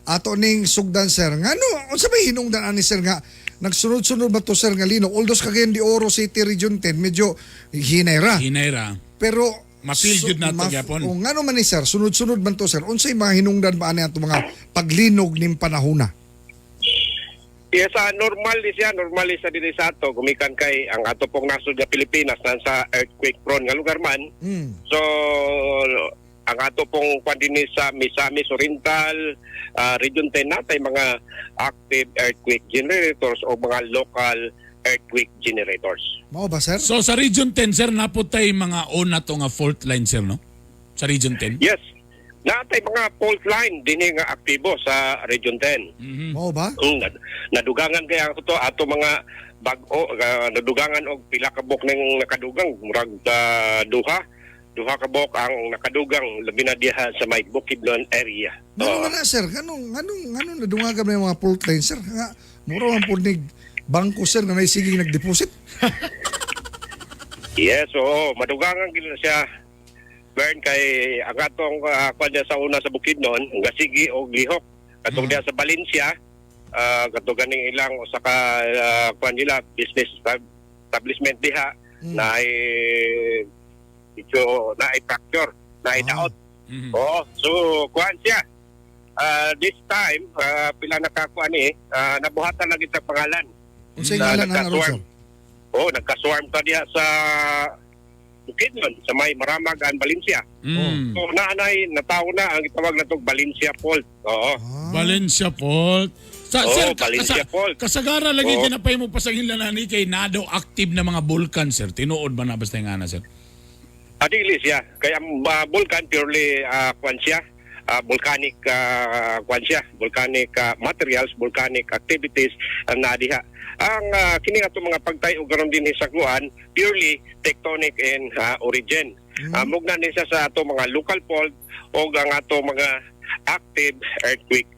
Ato ning sugdan sir. Ngano unsa may hinungdan ani sir nga nagsunod-sunod ba to sir nga linog? Although sa Cagayan de Oro City Region 10 medyo hinay ra. Hinay ra. Pero Ma-feel good na to gyapon. O ngano man ni sir, sunod-sunod man to sir. Unsay mga hinungdan ba ani ato mga paglinog ning panahona? Yes, normal ni siya, normal ni siya dinhi sa ato gumikan kay ang ato pong nasod nga Pilipinas nan sa earthquake prone nga lugar man. So ang ato pong kwan dinhi sa Misamis Oriental, Region 10 natay mga active earthquake generators o mga local earthquake generators. Mao ba sir? So sa Region 10 sir, naputay mga una to nga fault line sir, no? Sa Region 10? Yes. Natay mga fault line dinhi nga aktibo sa Region 10. Mao ba? Nadugangan kaya ako to ato mga bag-o nadugangan og pila ka buok ning nakadugang murag duha ka buok ang nakadugang labi na diha sa may Bukidnon area. Ngano man na sir? Ngano nadungagan na yung mga fault line sir? Nga mura man pud nig bangko sir nga may siging nagdeposit. Yes, oo, madugangan gid na siya. Bern kay ang atong kwan diya sa una sa Bukidnon, gasigi og lihok. Katong diha sa Valencia, katong ganing ilang usa ka kwan nila business establishment diha na ay medyo na ay fracture, na ay daot. Oo, so kuan siya. This time, pila nakakuan ni, nabuhatan lagi sa pangalan. Unsay Na ngalan ana ron nagka-swarm. sir? Oo, nagka-swarm ta diha sa Bukidnon, sa may Maramag and Valencia. So naanay, natawo na ang gitawag na tong Valencia Fault. Oo. Valencia Fault. Sa, Oo, sir, Valencia Fault. Kasagara lagi Oo. kinapay mo pasangin na ni kay nado active na mga bulkan sir. Tinuod ba na basta nga na sir? Adili siya. Kaya ang vulkan purely kwan siya, volcanic kwan siya, volcanic materials, volcanic activities ang naadiha. Ang kini nga itong mga pagtayo karon din sa kuan purely tectonic in origin. Mugna ni siya sa ato mga local fault o ang ato mga active earthquake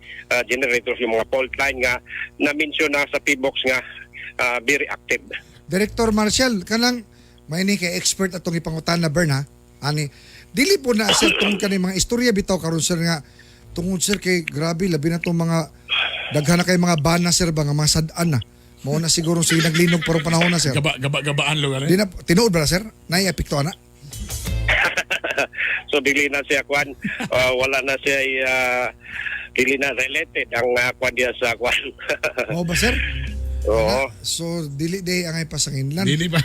generators, yung mga fault line nga na-mention na sa PBOX nga very active. Director Marcial, kanang may ni kay expert atong ipangutan na Bern ha. Ani dili po na sir tungod kani mga istorya bitaw karon sir nga tungod sir kay grabe labi na tong mga daghan na kay mga bana sir ba nga mga sad-an na. Mao na siguro sige naglinog pero panahon na sir. Gaba gaba gabaan lugar eh. Di na tinuod ba na sir? Nay epekto ana. So dili na siya kwan, wala na siya dili na related ang kwan diya sa kwan. Mao ba sir? Oo. So dili day angay pasanginlan. Dili ba?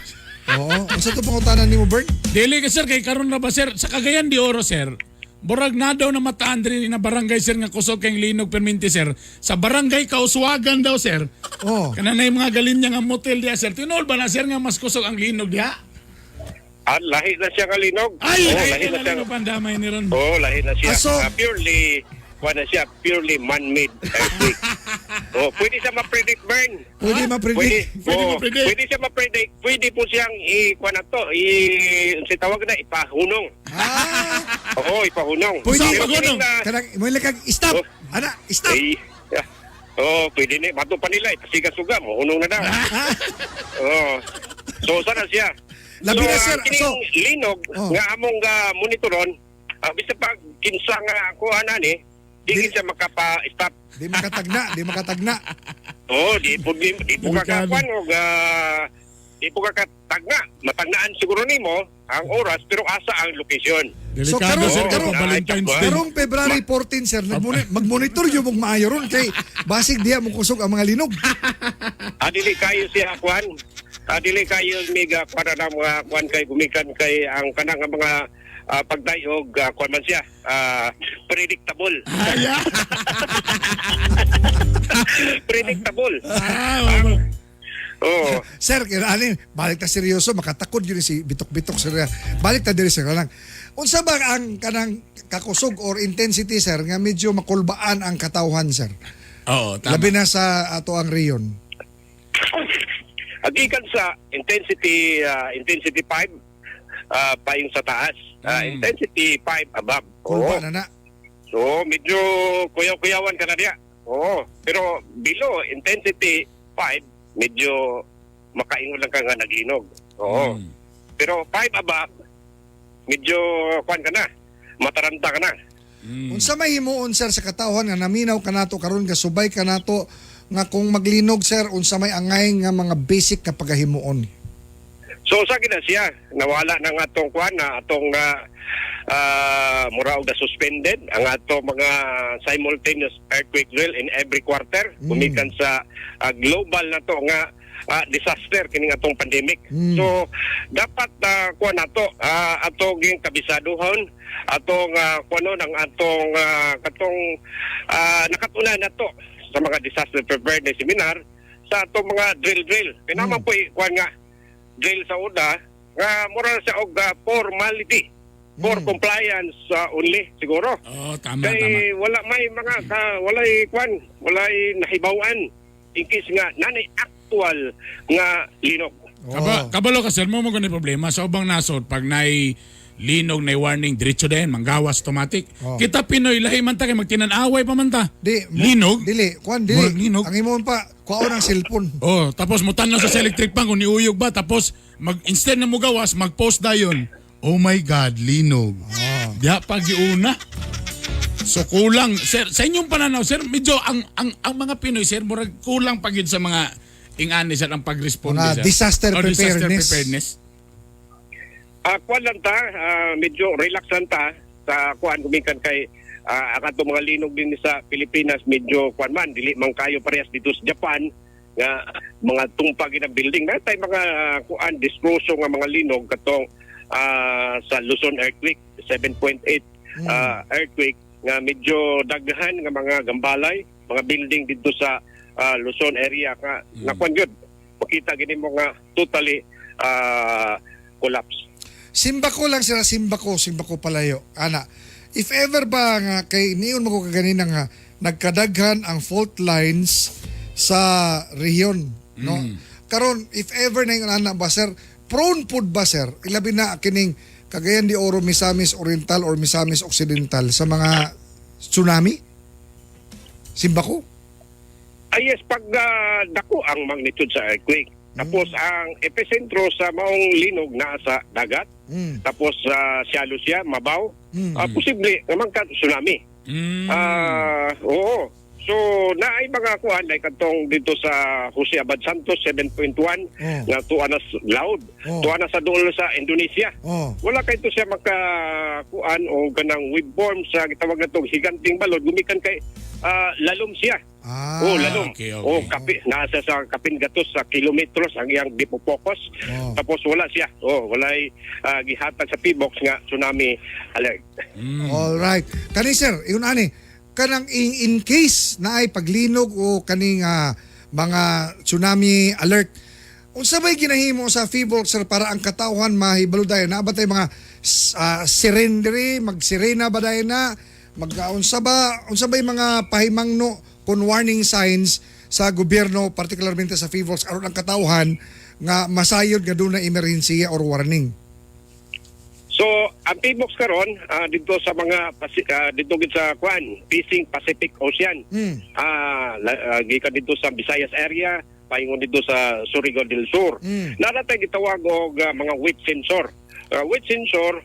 Oo. Unsa to pangutanan nimo Bern? Dili ka sir kay karon na ba sir sa Cagayan de Oro sir. Burag na daw na mataan diri na barangay sir nga kusog kay linog perminti sir. Sa barangay Kauswagan daw sir. Oh. Kana na yung mga galinya nga motel diya sir. Tinuod ba na sir nga mas kusog ang linog diha? Lahi na siya nga linog. Ay, Oo, lahi lahi na na siya. linog pandamay ni ron. Oo, lahi na siya. Ah, Purely kwan na siya, purely man-made earthquake. Oh, pwede siya ma-predict, Bern. Pwede ma-predict. Pwede, Pwede oo, ma-predict. Pwede siya ma-predict. Pwede po siyang i kuan na to, i si tawag na ipahunong. Ah, Oo, ipahunong. pwede Pero pagunong? kini na- Kanang mo kag stop. Oh. Ana, stop. Ay, yeah. Oh, pwede ni bato pa nila pasiga suga mo hunong na daw. Oh. So sana siya. Labi So, na, sir. ang kining linog nga among monitoron, bisan pa kinsa nga kuha na ni, di gid siya makapa-stop. Di makatagna, di makatagna. Oh, di po kakakuan og di po kakatagna. Matagnaan siguro nimo ang oras pero asa ang location. So karon Oo, karon Valentine's Day. Karong February 14, sir, mag-monitor yung mong maayo ron kay basig diha mo kusog ang mga linog. Dili kayo siya kuan. Dili kayo miga kuan na mga kuan kay gumikan kay ang kanang nga mga pagdayog kuan man siya predictable. Predictable. Oh. Sir, kaya balik ta seryoso, makatakod yun si Bitok-Bitok sir. Balik ta diri sir lang. Unsa ba ang kanang kakusog or intensity, sir, nga medyo makulbaan ang katawhan, sir? Oo, tama. Labi na sa ato ang reyon. Agikan sa intensity intensity 5 payong sa taas. Intensity 5 above. Kulba Oo. na na. So medyo kuyaw-kuyawan ka na diya. Oo. Pero below intensity 5, medyo makaingon lang ka nga naglinog. Oo. Pero 5 above, medyo kuan ka na. Mataranta ka na. Unsa may himuon, sir, sa katawhan nga naminaw kanato karon, nga subay kanato nga kung maglinog, sir, unsa may angay nga mga basic nga pagahimuon? So sa gina siya, nawala na nga atong kuan na atong mura og na suspended ang atong mga simultaneous earthquake drill in every quarter gumikan sa global na to nga disaster kining atong pandemic. So dapat kuan nato ato ging kabisaduhon atong kuano ng atong katong nakatunan nato sa mga disaster preparedness seminar sa atong mga drill drill. Kaya naman po kuan nga drill sa una nga mura na siya og formality for compliance only siguro. Oh, tama, Kay tama. wala may mga ka, walay kwan, walay nahibaw-an in case nga nanay actual nga linog. Kabalo ka, sir, mo mo ganun problema. Sa ubang nasod, pag nay linog, nay warning, diretso din, manggawas, automatic. Oh. Kita Pinoy, lahi man ta kay magtinanaway pa man ta. Di, linog? Dili, kuan dili. Murag linog. Ang imong pa kuhaon ang cellphone. Oh, tapos mutan lang sa electric pan kung niuyog ba, tapos mag instead na mugawas, mag-post dayon. Oh my God, linog. Diha pa giuna. So kulang, sir, sa inyong pananaw, sir, medyo ang mga Pinoy, sir, murag kulang pa gyud sa mga ingani sir ang pag-respond Mga sir. disaster Oh, disaster preparedness. preparedness. Kuan lang ta, medyo relax lang ta sa kuan gumikan kay ang atong mga linog din sa Pilipinas medyo kuan man dili man kayo parehas dito sa Japan nga mga tungpag ng building na tay mga kuan distroso nga mga linog katong sa Luzon earthquake 7.8 earthquake nga medyo daghan nga mga gambalay mga building dito sa Luzon area nga nga kuan gyud makita gini mo nga totally collapse. Simba ko lang sila, simba ko palayo. Ana, if ever ba nga kay niyon mo ko kaganina nga nagkadaghan ang fault lines sa rehiyon, no? Karon if ever na ingon ana ba, sir, prone pud ba, sir? Ilabi na kining Cagayan de Oro, Misamis Oriental or Misamis Occidental sa mga tsunami? Simba ko? Ah, yes, pag dako ang magnitude sa earthquake. Tapos ang epicentro sa maong linog naa sa dagat. Tapos sa shallow siya, mabaw. Posible nga magka tsunami. Oo. So naay mga kuan like katong dito sa Jose Abad Santos 7.1 nga tuwa na loud. Tuwa na sa duol sa Indonesia. Wala kay to siya makakuan o ganang waveform sa gitawag natong higanting balod gumikan kay lalom siya. Oh, lalom. Okay, okay. Oh, kapi, nasa sa kapin gatos sa kilometros ang iyang dipopokos. Tapos wala siya. Oh, walay gihatag sa P-box nga tsunami alert. All right. Kani sir, yun ani, kanang in case na ay paglinog o kaning mga tsunami alert, unsa bay ginahimo sa PHIVOLCS, sir, para ang katawhan mahibalo dayon? Naa ba tay mga siren diri, magsirena ba dayon na? Mag unsa bay mga pahimangno kon warning signs sa gobyerno, particularmente sa PHIVOLCS, aron ang katawhan nga masayod nga doon na emergency or warning? So, Ang PBOX karon dito sa mga dito gid sa kuan, facing Pacific Ocean. Gikan dito sa Visayas area, paingon dito sa Surigao del Sur. Naa tay gitawag og mga wet sensor. Wet sensor.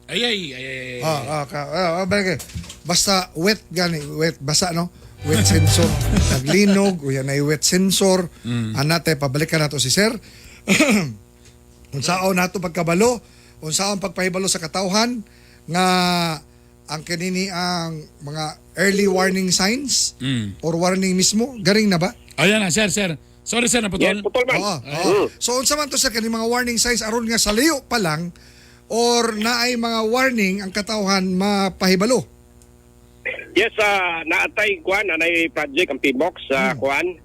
Ay ay ay ay. Ay. Bagay. Basta wet gani, wet basa no. Wet sensor. Naglinog, uya na wet sensor. Anate pabalikan nato si sir. Unsaon nato pagkabalo, unsaon pagpahibalo sa katawhan nga ang kanini ang mga early warning signs or warning mismo, garing na ba? Ayan na, sir, sir. Sorry sir, naputol. Yes, putol man. Oo. So unsa man to sa kani mga warning signs aron nga sa liyo pa lang or naay mga warning ang katawhan mapahibalo? Yes, naatay kuan anay project ang PBOX sa kuan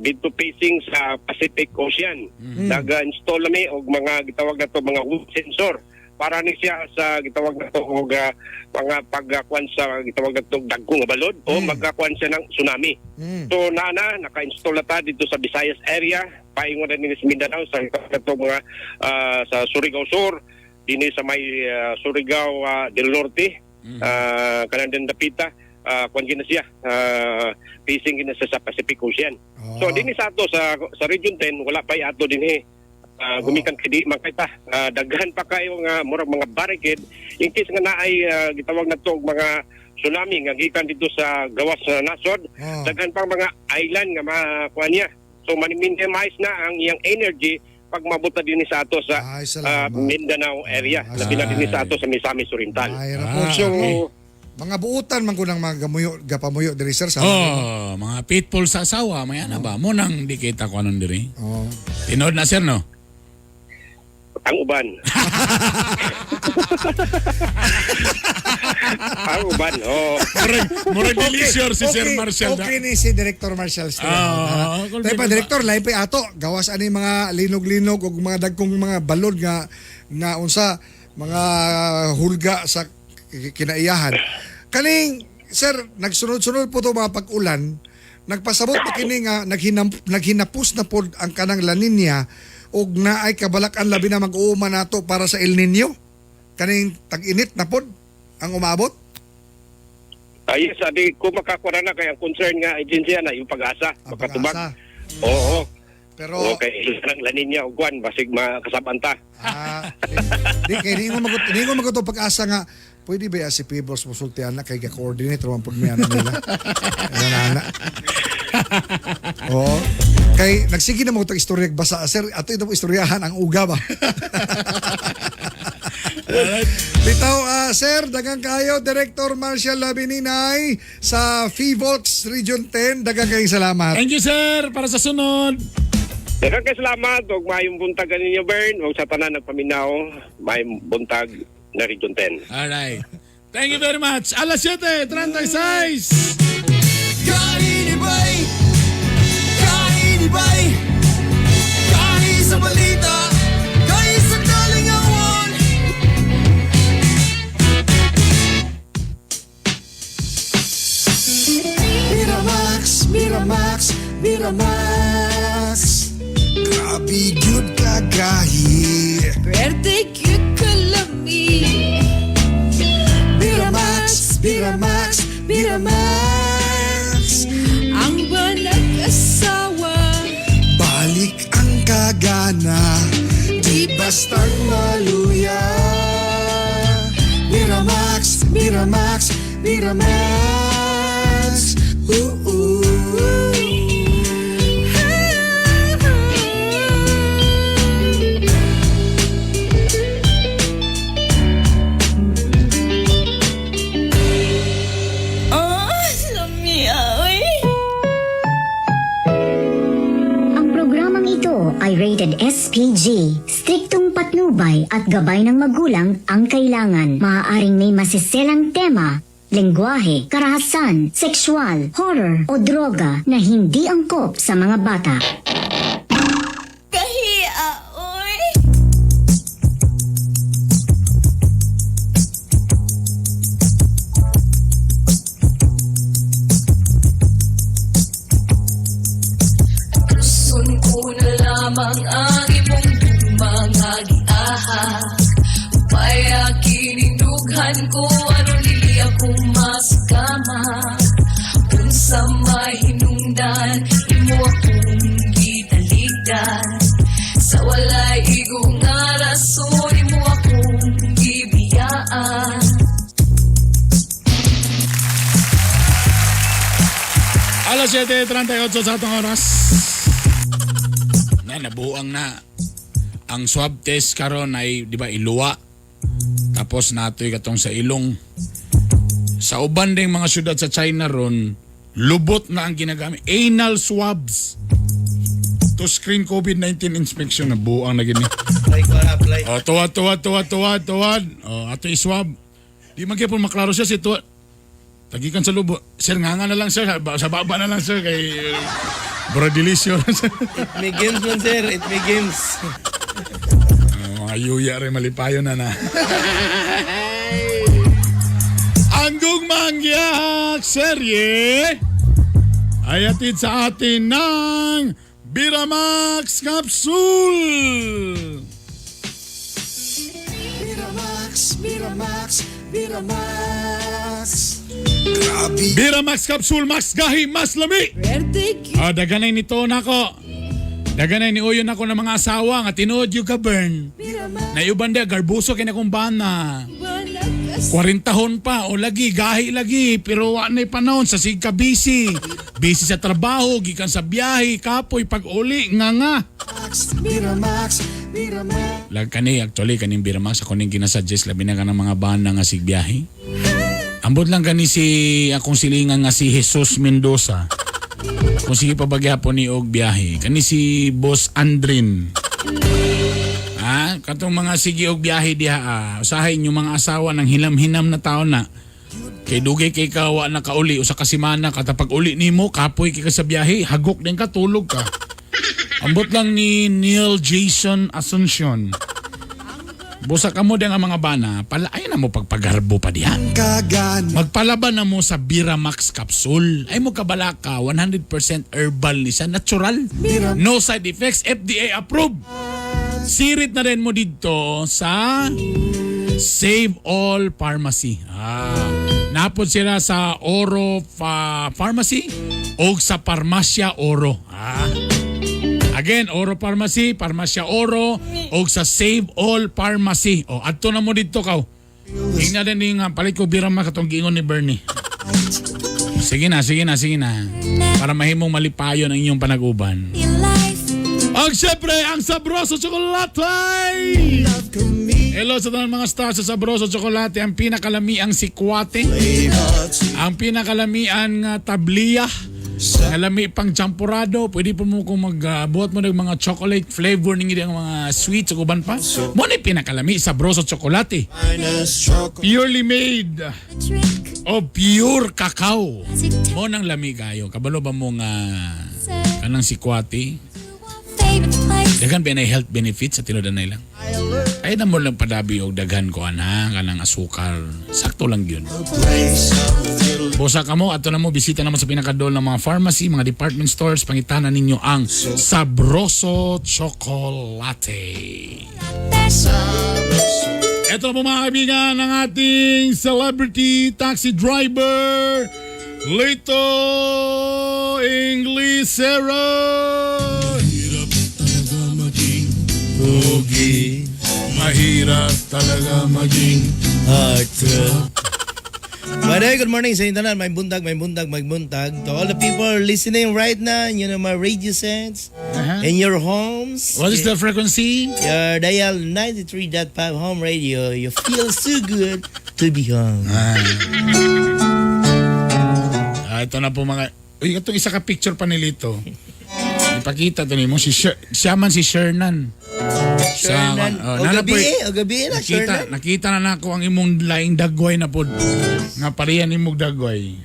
dito facing sa Pacific Ocean. Nag-install nami og mga gitawag nato mga wind sensor para ni siya sa gitawag nato og mga pagkuan sa gitawag nato og dagko nga balod o magkakuan siya ng tsunami. So naa na naka-install na ta dito sa Visayas area, paingon na dinhi sa Mindanao sa gitawag nato mga sa Surigao Sur, dinhi sa may Surigao del Norte. Kanang din dapita kuan gina siya facing gina siya sa Pacific Ocean. So dinhi sa ato sa Region 10 wala pa ato dinhi. Gumikan kay di man kay ta. Daghan pa kayo nga murag mga barricade in case nga naay gitawag nato og mga tsunami nga gikan dito sa gawas sa nasod. Daghan pang mga island nga makuan niya. So man-minimize na ang iyang energy pag mabuta dinhi sa ato sa Mindanao area, labi na dinhi sa ato sa Misamis Oriental. Ay, ah, So mga buutan man kunang mga gamuyo, gapamuyo diri sir sa Oh, mga pitbull sa asawa, may ana ba? Mo nang di kita ko anon diri. Oh. Tinod na sir no. Ang uban. Ang uban, oh. Murag delicious si Sir Marcel. Okay ni si Director Marcel Estrella. Ah, Tayo pa, Director, lahi pa ato. Gawas ani mga linog-linog o mga dagkong mga balod nga nga unsa mga hulga sa kinaiyahan. Kaning sir, nagsunod-sunod po to mga pag-ulan. Nagpasabot pa kini nga naghinapos na pod ang kanang La Nina ug naay kabalak-an labi na mag-uuma nato para sa El Nino. Kaning tag-init na pod ang umaabot. Yes, adi ko makakuha na kay ang concern nga agency na yung pag-asa, makatubag. Oo. Pero okay, lang La Nina og kwan basig makasaban ta. Di kay di mo magut di ko maguto pag-asa nga pwede ba si Peebles mosultian na kay ga-coordinate raman pud mi ana nila. Ano na ana. Oo. Kay nagsige na mo itong istorya basa sir ato ito istoryahan ang uga ba. Bitaw sir, daghang kayo Director Marcial Labininay sa PHIVOLCS Region 10. Daghang kayong salamat. Thank you sir para sa sunod. Daghang kay salamat og maayong buntag ninyo Bern ug sa tanan nagpaminaw, maayong buntag na Region 10. All right. Thank you very much. Alas 7:36. Kainibay, kainibay, kain sa balita, kain sa kalingawan. Miramax, Miramax, Miramax. Grabe gyud kagahi. Pwerte gyud kalami. Miramax, Miramax, Miramax. Ang nag-asawa. Balik ang kagana, di bastang maluya. Miramax, Miramax, Miramax. Ooh, ooh. Oh, lamia, oy. Ang programang ito ay rated SPG. Striktong patnubay at gabay ng magulang ang kailangan. Maaaring may masiselang tema, lengguwahe, karahasan, sexual, horror o droga na hindi angkop sa mga bata. Kahia, oy. Tuson ko na lamang ang imong mga giaha. Sa walay igo nga rason, imo akong gibiyaan. Alas 7:38 sa atong oras. Na nabuang na ang swab test karon ay, di ba, iluwa. Tapos natoy katong sa ilong. Sa uban ding mga syudad sa China ron, lubot na ang ginagamit. Anal swabs to screen COVID-19 inspection, na buang na gini. Apply ko, apply. Oh, tuwad, tuwad, tuwad, tuwad, tuwad. Oh, ato i-swab. Di man gyapon maklaro siya si tuwad. Tagikan sa lubo. Sir, nga nga na lang, sir. Sa baba na lang, sir. Kay Brodilisyo. It may games man, sir. It may games. Mga yuya rin, malipayo na na. Ang Gugmangyak serye ay atid sa atin ng Biramax Capsule. Miramax, Miramax, Miramax. Biramax Capsule, mas gahi, mas lami. Ah, daganay nito nako. Daganay ni uyon nako ng mga asawa nga tinuod yung ka burn. Naiuban dia garbuso kay na kong bana. 40 pa o lagi gahi lagi pero wa na'y panahon sa sigka busy. Busy sa trabaho, gikan sa biyahe, kapoy pag uli nga nga. Miramax, Miramax. Lag kani actually kaning Biramax ako ning ginasuggest labi na kanang mga bana nga sig biyahe. Ambot lang kani si akong silingan nga si Jesus Mendoza. Kung sige pa bagyapon ni og biyahe. Kani si Boss Andrin. Ha? Katong mga sige og biyahe diha ah. Usahay inyong mga asawa ng hilam-hinam na tao na. Kay dugay kay ka wa na kauli usa ka semana katapag uli nimo kapoy kay ka sa biyahe, hagok din ka, tulog ka. Ambot lang ni Neil Jason Asuncion. Busa ka mo din ang mga bana, pala ay na mo pagpagarbo pa diha. Magpalaban na mo sa Biramax capsule. Ay mo kabalaka, 100% herbal ni siya, natural. No side effects, FDA approved. Sirit na rin mo dito sa Save All Pharmacy. Ah, napod sila sa Oro Pharmacy o sa Parmasya Oro. Ah. Again, Oro Pharmacy, Parmasya Oro, o sa Save All Pharmacy. O, adto na mo dito kaw. Tingnan din nga, palit ko Biramax katong giingon ni Bernie. Sige na, sige na, sige na. Para mahimong malipayon ang inyong panaguban. Ang siyempre, ang Sabroso Chocolate! Hello sa tanang mga stars sa Sabroso Chocolate, ang pinakalamiang sikwate, ang pinakalamian nga tabliya, kalami pang champurado, pwede po mo kung magbuhat mo ng mga chocolate flavor ninyo ang mga sweets o uban pa. Mo na pinakalami, Sabroso Chocolate. Purely made of pure cacao. Mo nang lami kayo. Kabalo ba mo nga kanang sikwate? Daghan ba na health benefits sa tinuod lang? Ay na mo lang padabi og daghan ko ana kanang asukar. Sakto lang yun. Bosa ka mo, ato na mo, bisita na mo sa pinakadol ng mga pharmacy, mga department stores, pangitana ninyo ang Sabroso Chocolate. Ito na po mga kaibigan ang ating celebrity taxi driver, Lito Inglesero. Mahirap talaga maging pogi. Mahirap talaga maging heartthrob. By the way, good morning sa inyo tanan. May buntag, may buntag, may buntag. To all the people listening right now, my radio sets, in your homes. What is the frequency? Your dial 93.5 home radio. You feel so good to be home. Ah, ito na po mga... Uy, itong isa ka picture pa ni Lito. Ipakita to nimo si siya man si Shernan. Shernan. Oh, O nana gabi po, eh, o gabi na, nakita, Shernan. nakita na nako ang imong laing dagway na pod. Nga pareha nimong dagway.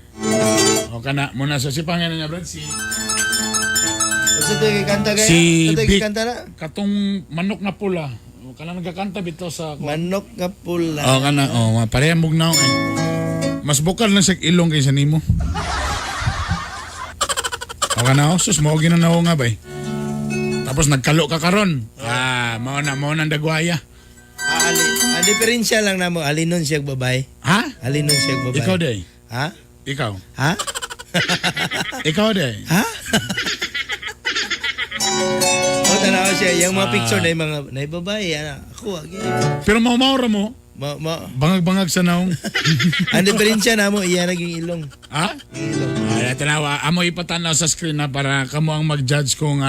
O kana muna sa si pangalan niya Brad si Kasi ito yung kanta kaya? si Ito yung Vic kanta na? katong manok na pula. O kana nagakanta bitaw sa Manok nga pula. Oh kana oh pareha mog naong eh. Mas bukal lang sa ilong kaysa nimo. O kana oh, sus mao ginanaw nga bay. Tapos nagkalo ka karon. Ah, mao na ang dagwaya. Ah, ali, ang diferensya lang namo, alinon siya babay. Ha? Alinon siya babay. Ikaw day. Ha? Ikaw. Ha? Ikaw day. Ha? O Tanaw siya, yung mga Ah. picture na yung mga na babae, ana, ako agi. Pero maumaura mo, Ma, ma, bangag-bangag sa naong. ang diferensya na mo, iya naging ilong. Ha? Ay, tanawa, amo ipatanaw sa screen na para kamo ang mag-judge kung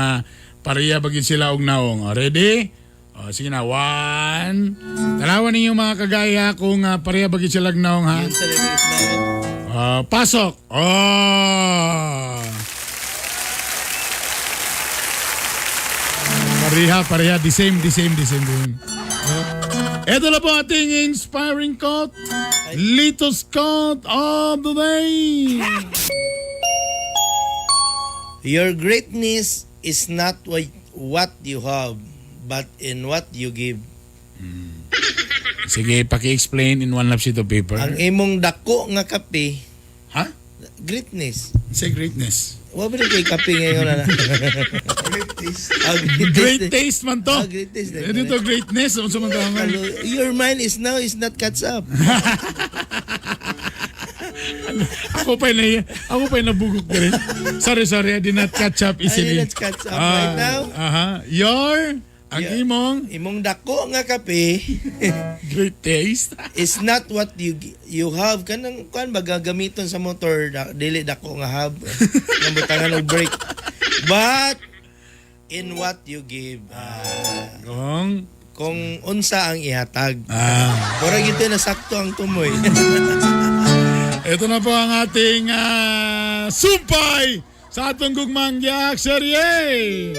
pareha ba gid sila og naong. O, ready? O, sige na, one. Tanawa ninyo mga kagaya kung pareha ba gid sila og naong ha. Yun sa reverse na. Pasok. Oh. Pareha, pareha. The same, the same, the same. The same. Oh. Ito na po ating inspiring quote. Lito's quote of the day. Your greatness is not what you have, but in what you give. Sige, paki-explain in one lap sheet of paper. Ang imong dako nga kape, Ha? Greatness. Say greatness. Wa ba kay kape ngayon na? Great taste. Ah, great Great taste man to. Ah, great taste. Dito greatness. Unsa man to? Your mind is now is not catch up. Ako pa nabugok na rin. Sorry, sorry. I did not catch up easily. I did not catch up right now. Aha. Your, ang imong, Imong dako nga kape great taste. is not what you have kanang kuan ba gagamiton sa motor da, dili dako nga have nga butangan og brake but in what you give. Kung kung unsa ang ihatag. Murag ito na sakto ang tumoy. Ito na po ang ating sumpay sa atong gugmang giak serye.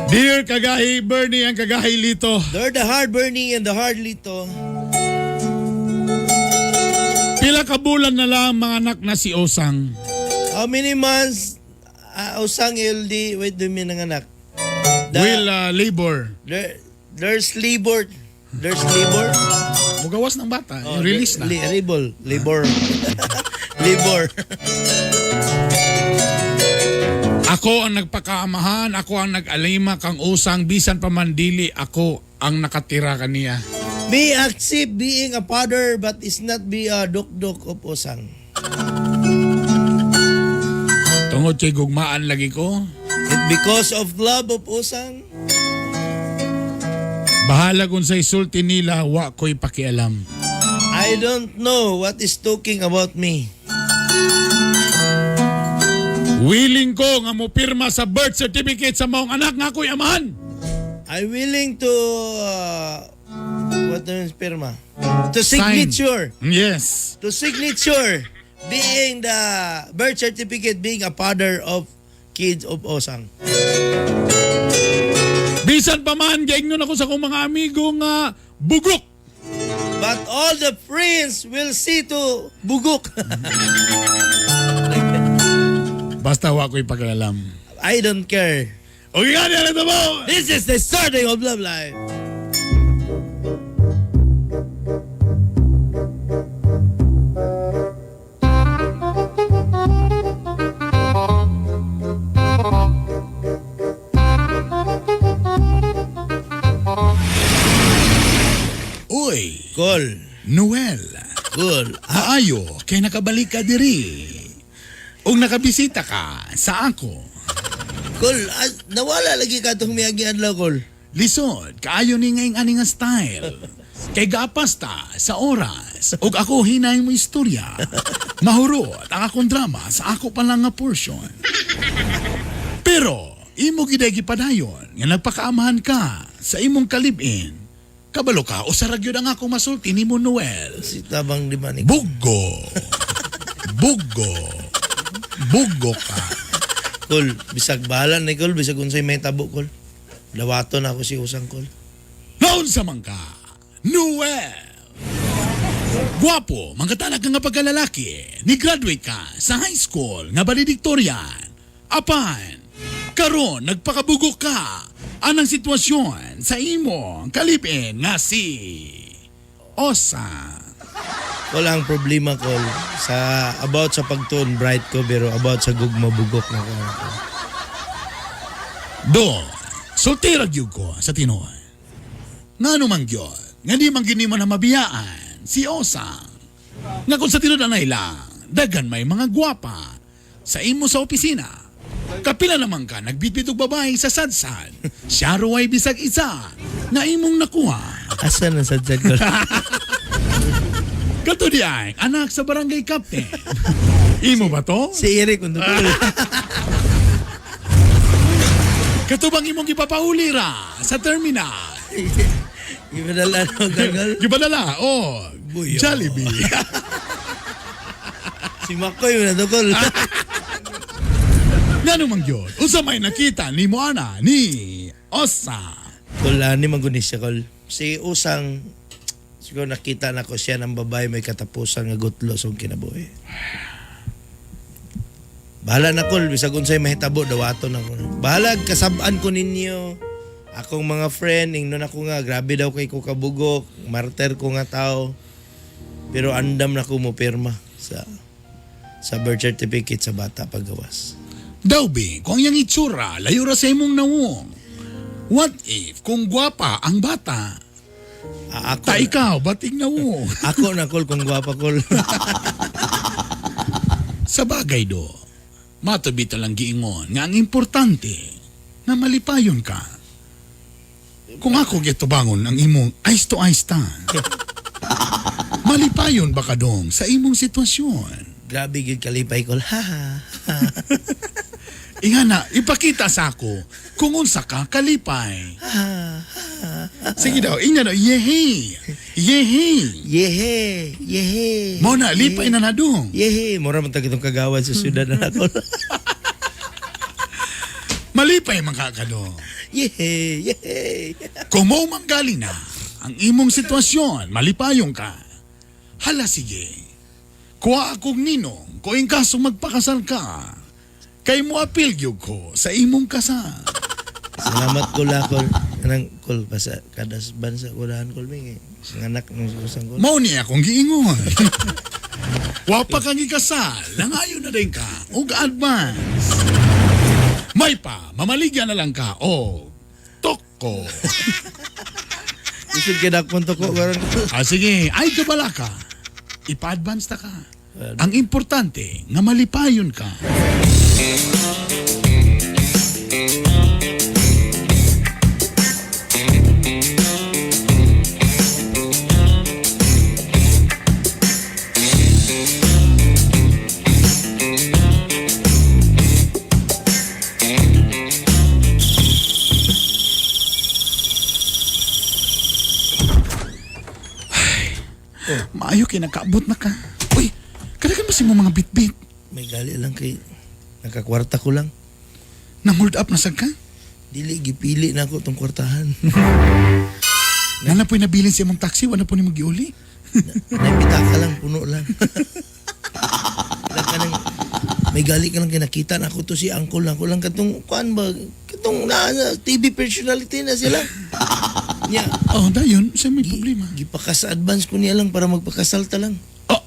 Dear Kagahi Bernie ang Kagahi Lito. They're the hard Bernie and the hard Lito. Pila ka bulan na lang mga anak na si Osang. How many months Osang LD wait do mean ang anak? Will labor. There's labor. There's labor. Mugawas ng bata. Oh, release na. Labor. Labor. Labor. Ako ang nagpakaamahan, ako ang nag-alima kang Osang, bisan pa man dili, ako ang nakatira kaniya. Me accept being a father but is not be a dukduk of Osang. Tungod kay gugmaan lagi ko. It because of love of Osang. Bahala kung sa isulti nila, wa ko'y pakialam. I don't know what is talking about me. Willing ko nga mo pirma sa birth certificate sa maong anak nga ako'y amahan. I willing to what is pirma? To signature. Sign. Yes. To signature being the birth certificate being a father of kids of Osang. Bisan pa man, giingnon ako sa akong mga amigo nga bugok. But all the friends will see to bugok. Basta wa ko'y pakialam. I don't care. Okay, nga, ito mo! This is the starting of Love Life. Uy! Call. Noel. Call. Maayo, kay nakabalik ka diri. Ug nakabisita ka sa ako. Call, nawala lagi ka itong miyagi adlaw, Call. Lisod, kaayo ni ngayong ani nga style. Kay gapas ta sa oras ug ako hinay mo istorya. Mahurot ang akong drama sa ako pa lang nga portion. Pero imo giday gipadayon nga nagpakaamahan ka sa imong kalibin. Kabalo ka o sa gyud ang ako masulti nimo Noel. Si tabang di man Buggo. Buggo. Buggo ka. Kol, bisag bahala ni Kol, bisag unsay may tabo, Kol. Dawaton ako si Usang, Kol. Naunsa man ka, Noel. Guwapo, mangkatalag ka nga pagkalalaki. Ni-graduate ka sa high school nga valedictorian. Apan, karon nagpakabugo ka. Anang sitwasyon sa imong kalipin nga si Osa. Wala ang problema, Kol, sa about sa pagtuon bright ko pero about sa gugma bugok na ko. Do, sultira gyud ko sa tinuod. Ngano man gyud, nga di man gyud nimo na mabiyaan si Osang. Nga kung sa tinuod anay lang, daghan may mga gwapa sa imo sa opisina. Kapila naman ka nagbitbit og babae sa sadsad. Siya ruway bisag isa na imong nakuha. Asa na sadsad ko? Kato di ay, anak sa barangay captain. Imo ba to? Si Eric Undukol. Kato bang imong gipapauli ra sa terminal? Gipadala no gagal. Gipadala oh. Buyo. Jollibee. Si Makoy na dukol. Ngano man gyud? Unsa may nakita ni Moana ni Osa? Kol ani man gud ni siya kol. Si Usang siguro nakita na ko siya ng babae may katapusan nga gutlo sa kinabuhi. Bahala na kol, bisag unsay mahitabo dawaton ako. Bahala kasab-an ko ninyo. Akong mga friend, ingnon ako nga grabe daw kay ko kabugok, martyr ko nga tao. Pero andam na ko mo pirma sa birth certificate sa bata paggawas. Daw bi, kung ang iyang itsura layo ra sa imong nawong. What if kung gwapa ang bata? Ako Ta ikaw, ba't nawong? Ako na kol kung gwapa kol. Sa bagay do, matubito lang giingon nga ang importante na malipayon ka. Kung ako gitubangon ang imong eyes to eyes ta. Malipayon ba ka dong sa imong sitwasyon? Grabe gyud kalipay kol. Ha ha. Ingana, ipakita sa ako kung unsa ka kalipay. Sige daw, ingana, yehe. Yehe. Yehe, yehe. Mo na, lipay na na dong. Yehe, mura man tag itong kagawad sa syudad na ako. Malipay man ka kadong. Yehe, yehe. Kung mo manggaling na ang imong sitwasyon, malipayong ka. Hala sige. Kuha akong ninong kung in kaso magpakasal ka. Kay mo apil gyud ko sa imong kasal. Salamat kol ako. Kanang kol pa sa kada bansa kudahan kol mi kay anak ng usang kol. Mao ni akong giingon. Wa pa kang ikasal, nangayo na din ka og advance. May pa, mamaligya na lang ka og toko. Isip kay dakpon to ko karon. Ah, sige, ay kabala ka. Ipa-advance ta ka. Ang importante, nga malipayon ka. Maayo kay nakaabot na ka. Uy, kadagan ba si mo mga bitbit? May gali lang kay nakakwarta ko lang. Nang hold up na sad ka? Dili gipili na ako tong kwartahan. Nana po'y nabilin sa imong taxi, wala po ni magiuli. Naipita ka lang, puno lang. Lang ka nang, may gali ka lang kinakita na ako to si uncle lang ko lang katong kuan ba katong na, na TV personality na sila. Nya. Oh, dayon, sa may problema. Gipakas advance ko niya lang para magpakasal ta lang. Oh.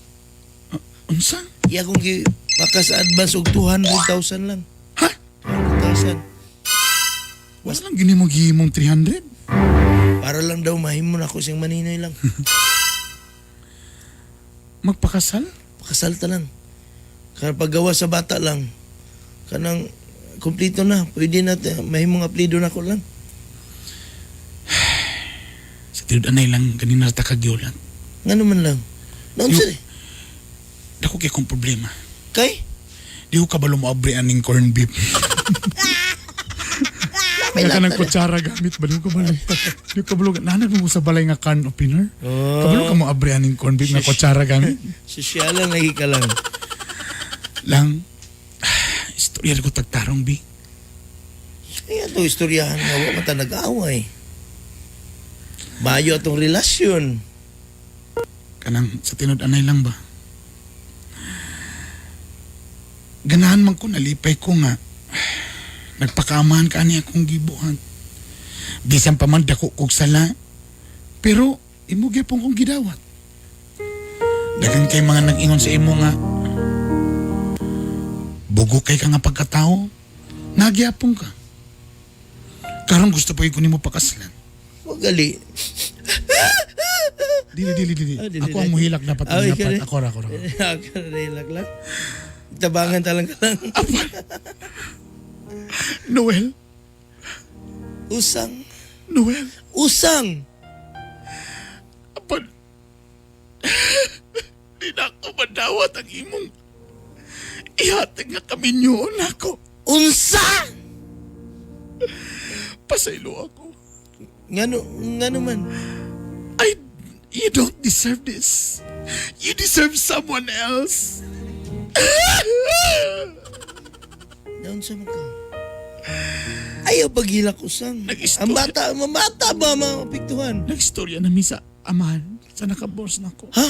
Unsa? Iya kung gipakas advance og 200,000 lang. Ha? 200,000. Wala lang gini mo gihimong 300. Para lang daw mahimo na ako siyang maninoy lang. Magpakasal? Pakasal ta lang. Kaya paggawa sa bata lang, kanang kompleto na. Pwede na, mahimong aplido na ko lang. Sa tinud anay lang kanina ta kagyulat. Nga naman lang. Naunsa eh? Dako kay kong problema. Kay? Di ko kabalo mo abre aning corn beef. Kaya ka ng kutsara gamit ba? Di ko kabalo. Di ko kabalo. Nanag mo sa balay nga can opener. Oh. Kabalo ka mo abre aning corn beef nga kutsara gamit. Sosyalan lagi ka lang. Lang, istorya ko tagtarong bi. Kaya to istoryahan nga wa man ta nag-away. Bayo atong relasyon. Kanang sa tinud anay lang ba? Ganahan man ko, nalipay ko nga. Nagpakaamahan ka ani akong gibuhat. Bisan pa man dako kog sala. Pero imo gyapon kong gidawat. Dagan kay mga nag-ingon sa imo nga bugo kay ka nga pagkatao, nagyapon ka. Karon gusto pa ko nimo pakaslan. Wa gali. Dili, dili, dili. Ah, dili, Ako ang dili. muhilak dapat. Ah, Dapat. ikaw Ako ra, ako ra. Ako ra hilak lang. Tabangan talang ka lang. Noel. Usang. Noel. Usang. Apan. Di na ako madawat ang imong ihatag nga kaminyoon ako. Unsa? Pasaylo ako. Ngano, ngano man? You don't deserve this. You deserve someone else. Naunsa man ka? Ayaw paghilak usang. Ang bata, mamata ba maapektuhan? Nagstorya na mi sa amahan sa nakabors na ko. Ha?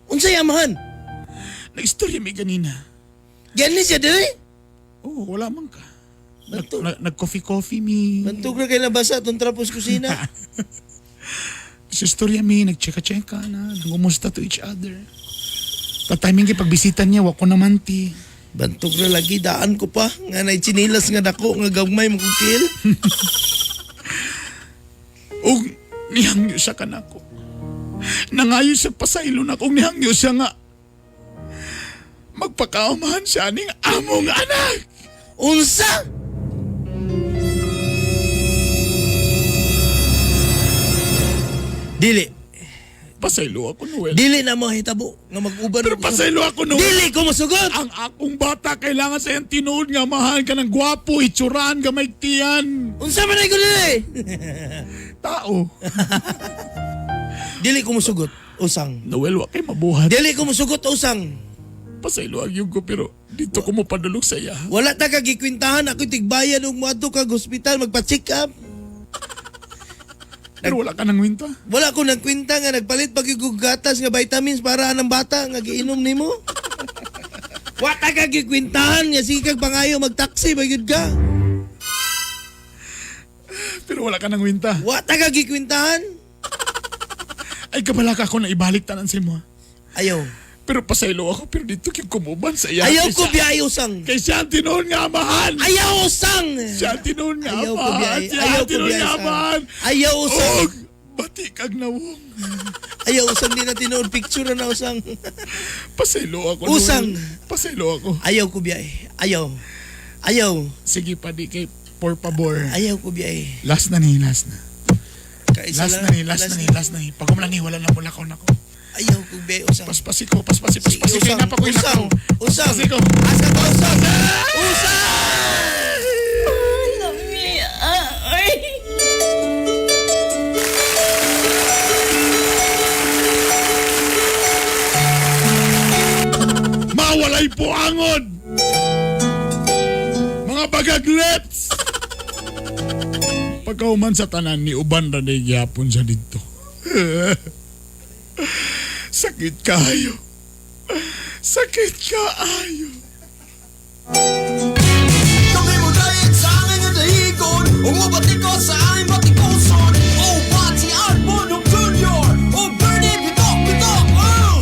Unsay amahan? Nagstorya mi ganina. Gani siya dili? Oo, wala man ka. Nag-coffee-coffee mi. Bantog na kay nabasa atong trapos kusina. Sa istorya mi, nagcheka-cheka na, nangumusta to each other. Ta timing kay pagbisita niya, wa ko naman ti. Bantog na lagi, daan ko pa. Nga nay tsinilas nga dako, nga gagmay makukil. Ug nihangyo siya kanako. Nangayo siya pasaylo na kung nihangyo siya nga magpakaamahan siya ning among anak. Unsa? Dili. Pasaylo ako, Noel. Dili na mo hitabo nga mag-uban. Pero pasaylo ako, Noel. Dili ko mosugot. Ang akong bata kailangan sa iyang tinuod nga mahal ka ng gwapo, itsuran, gamay tiyan. Unsa man ay ko dili? Tao. Dili ko mosugot, usang. Noel, wa kay mabuhat. Dili ko mosugot, usang. Pasaylo ang yung ko pero dito ko mo padulog sa iya. Wala ta ka gikwintahan ako tigbayan ug moadto kag ospital magpa-check up. Pero wala ka nang kwenta. Wala ko nang kwenta nga nagpalit pag og gatas nga vitamins para anang bata nga giinom nimo. Wa ta ka gikwintahan nga sige kag pangayo magtaxi ba gyud ka. Pero wala ka nang kwenta. Wa ta ka gikwintahan. Ay kabala ka ako na ibalik tanan sa imo. Ayaw. Pero pasaylo ako pero dito kay kumuban sa iya. Ayaw ko biyahe usang. Kay siya ang tinuod nga amahan. Ayaw usang. Siya ang tinuod nga Ayaw ko amahan. biyahe. Siya Ayaw ang ko tinuod biyahe nga usang. amahan. Ayaw usang. Og bati kag nawong. Ayaw usang di na tinuod picture na usang. Pasaylo ako. Noel. Usang. Pasaylo ako. Ayaw ko biyahe. Ayaw. Ayaw. Sige pa di kay por pabor. Ayaw ko biyahe. Last na ni, last na. Kaisa Last lang. na ni, last na ni, last na ni. Pag umlan ni, wala na mula ko nako. Ayaw ko biyahe usang. Paspasi ko, paspasi, paspasi. Usang. Kaya na pa ko Usang. Usang. Paspasi ko. Asa ka usang? Usang! Mawalay puangon! Mga bagaglets! Pagkauman sa tanan ni uban ra ni gyapon sa dito. Sakit kayo. Sakit kaayo. Kami mo dayet sa angin nga dahigon Umubati ko sa aming batikuson O Pati Art Bonok Jr. O Bernie Bitok Bitok oh!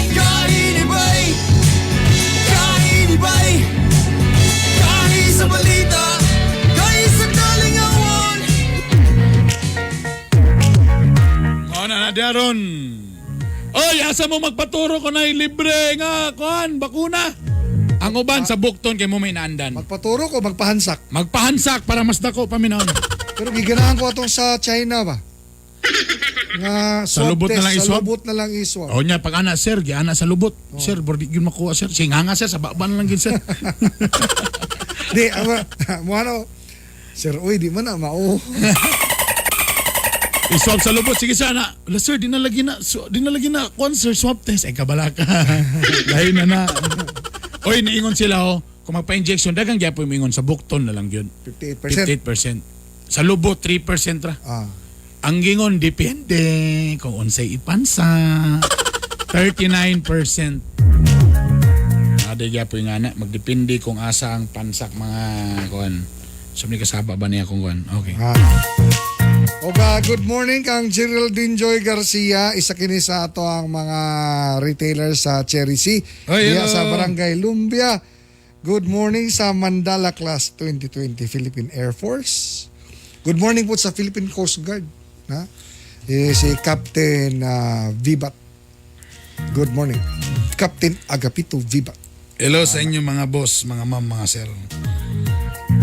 Kainibay Kainibay Kahi sa balita Kahi sa kalingawan. Mao na na daron. Oy, asa mo magpaturo ko na libre nga kuan bakuna. Ang uban sa bukton kay mo may naandan. Magpaturo ko, magpahansak. Magpahansak para mas dako paminawon. Pero giganahan ko atong sa China ba? Nga Sa swab lubot na test, lang sa iswab? lubot na lang iswab. O niya, pag ana sir, giana sa lubot. Sir, bordi gyud makuha sir. Singanga sir, sa baban lang gyud sir. Di, ama, mo ano, sir, uy, di man na, mao. I-swab sa lubot. Sige sana. Wala sir, di na lagi na, di na lagi na, kuan sir, swab test. Ay, kabala ka. Lahi na na. Oy, niingon sila oh. Kung magpa-injection, dagang gyapon moingon sa bukton na lang yun. 58%. 58%. Sa lubot, 3% ra. Ah. Ang gingon, depende kung unsay ipansa. 39%. Ade gyapon nga na, magdepende kung asa ang pansak mga kuan. So, may kasaba ba niya kung kuan? Okay. Ah. Oga, good morning kang Geraldine Joy Garcia, isa kini sa ato ang mga retailers sa Cherry C. Ay, Diya hello. sa Barangay Lumbia. Good morning sa Mandala Class 2020 Philippine Air Force. Good morning po sa Philippine Coast Guard. Ha? Eh, si Captain Vibat. Good morning. Captain Agapito Vibat. Hello sa inyo mga boss, mga ma'am, mga sir.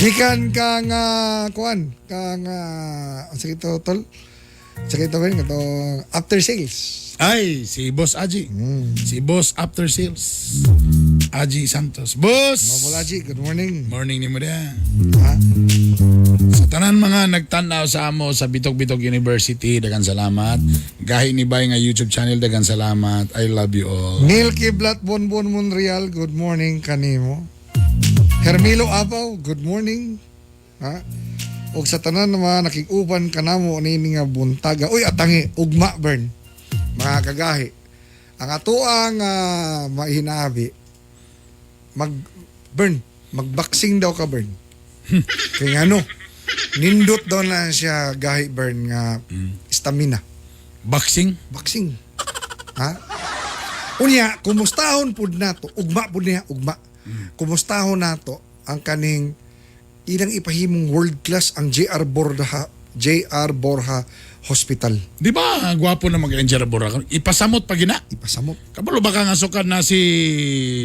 Gikan kang kuan, kang ang sakit to tol. Sakit to rin kato after sales. Ay, si Boss Aji. Si Boss After Sales. Aji Santos. Boss! Noble Aji, good morning. Morning ni mo diha. Sa tanan mga nagtanaw sa amo sa Bitok Bitok University, dagan salamat. Gahi ni Bay nga YouTube channel, dagan salamat. I love you all. Neil Kiblat Bonbon Monreal, good morning kanimo. Hermilo Abaw, good morning. Ha? Og sa tanan mga nakig-uban kanamo niini nga buntaga. Uy, atangi, ugma burn. Mga kagahi. Ang atoang mahinabi mag burn, magboxing daw ka burn. Kaya ano, nindot daw na siya gahi burn nga stamina. Boxing? Boxing. Ha? Unya, kumustahon pud nato, ugma pud niya, ugma. Kumustahon nato ang kaning ilang ipahimong world class ang JR Borja JR Borja Hospital. Di ba, gwapo na mag-enjoy Borja? Ipasamot pa gina. Ipasamot. Kabalo ba ka nga sukad na si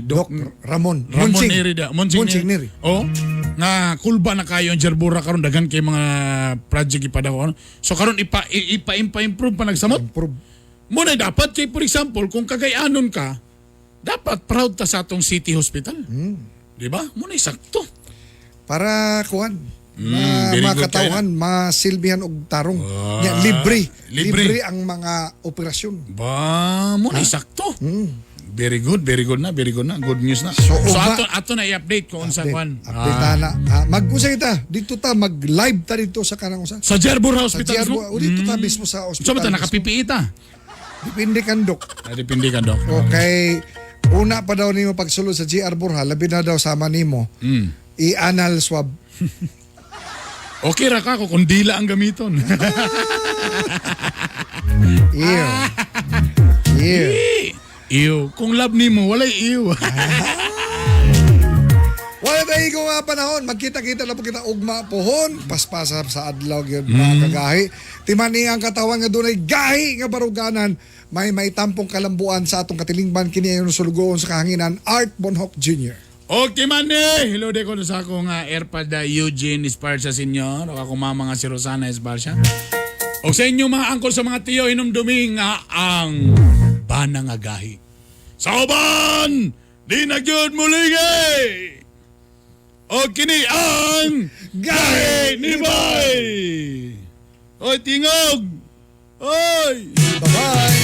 Doc, Ramon. Ramon Monching. Neri da. Monching, Monching Neri. Oh, nga kulba na kayo ang Jerbura karon daghan kay mga project ipadako. So karon ipa ipa ipa improve pa nagsamot. Improve. Muna dapat kay for example kung kagayanon ka, dapat proud ta sa atong city hospital. Di ba? Muna sakto. Para kuan Very mga good katawhan, masilbihan og tarong. Ah, Nya, libre. libre. Libre ang mga operasyon. Ba, muna sakto. Very good, very good na, very good na. Good news na. So, So, ugma- ato na i-update kung unsa kuan. Update ta na. Mag-usa kita. Dito ta mag-live ta dito sa kanang usa. Sa Jerbura Hospital Sa mismo? Jerbura. O dito ta mismo sa hospital. So, ba ta mismo. naka-PPE ta? Depende kan dok. Ah, depende kan dok. Okay. Una pa daw nimo pagsulod sa GR Borja, labi na daw sama nimo. I-anal swab. Okay ra ka kung dila ang gamiton. Ew. Ew. Ew. Kung love nimo, walay ew. Wala tayo ko nga panahon. Magkita-kita na po kita ugma pohon. Paspasa sa adlaw gyud mga kagahi. Timani ang katawan nga dunay gahi nga baruganan. May maitampong kalambuan sa atong katilingban kini ang sulugoon sa kahanginan Art Bonhoc Jr. Okay man eh. Hello de ko sa akong airpod Eugene Esparza Senior o akong mama nga si Rosana Esparza. O sa inyo mga angkol sa mga tiyo hinumdumi nga ang bana nga gahi. Sa uban, di na gyud muligay. O kini ang gahi ni Boy. Oy tingog. Oy. Bye-bye.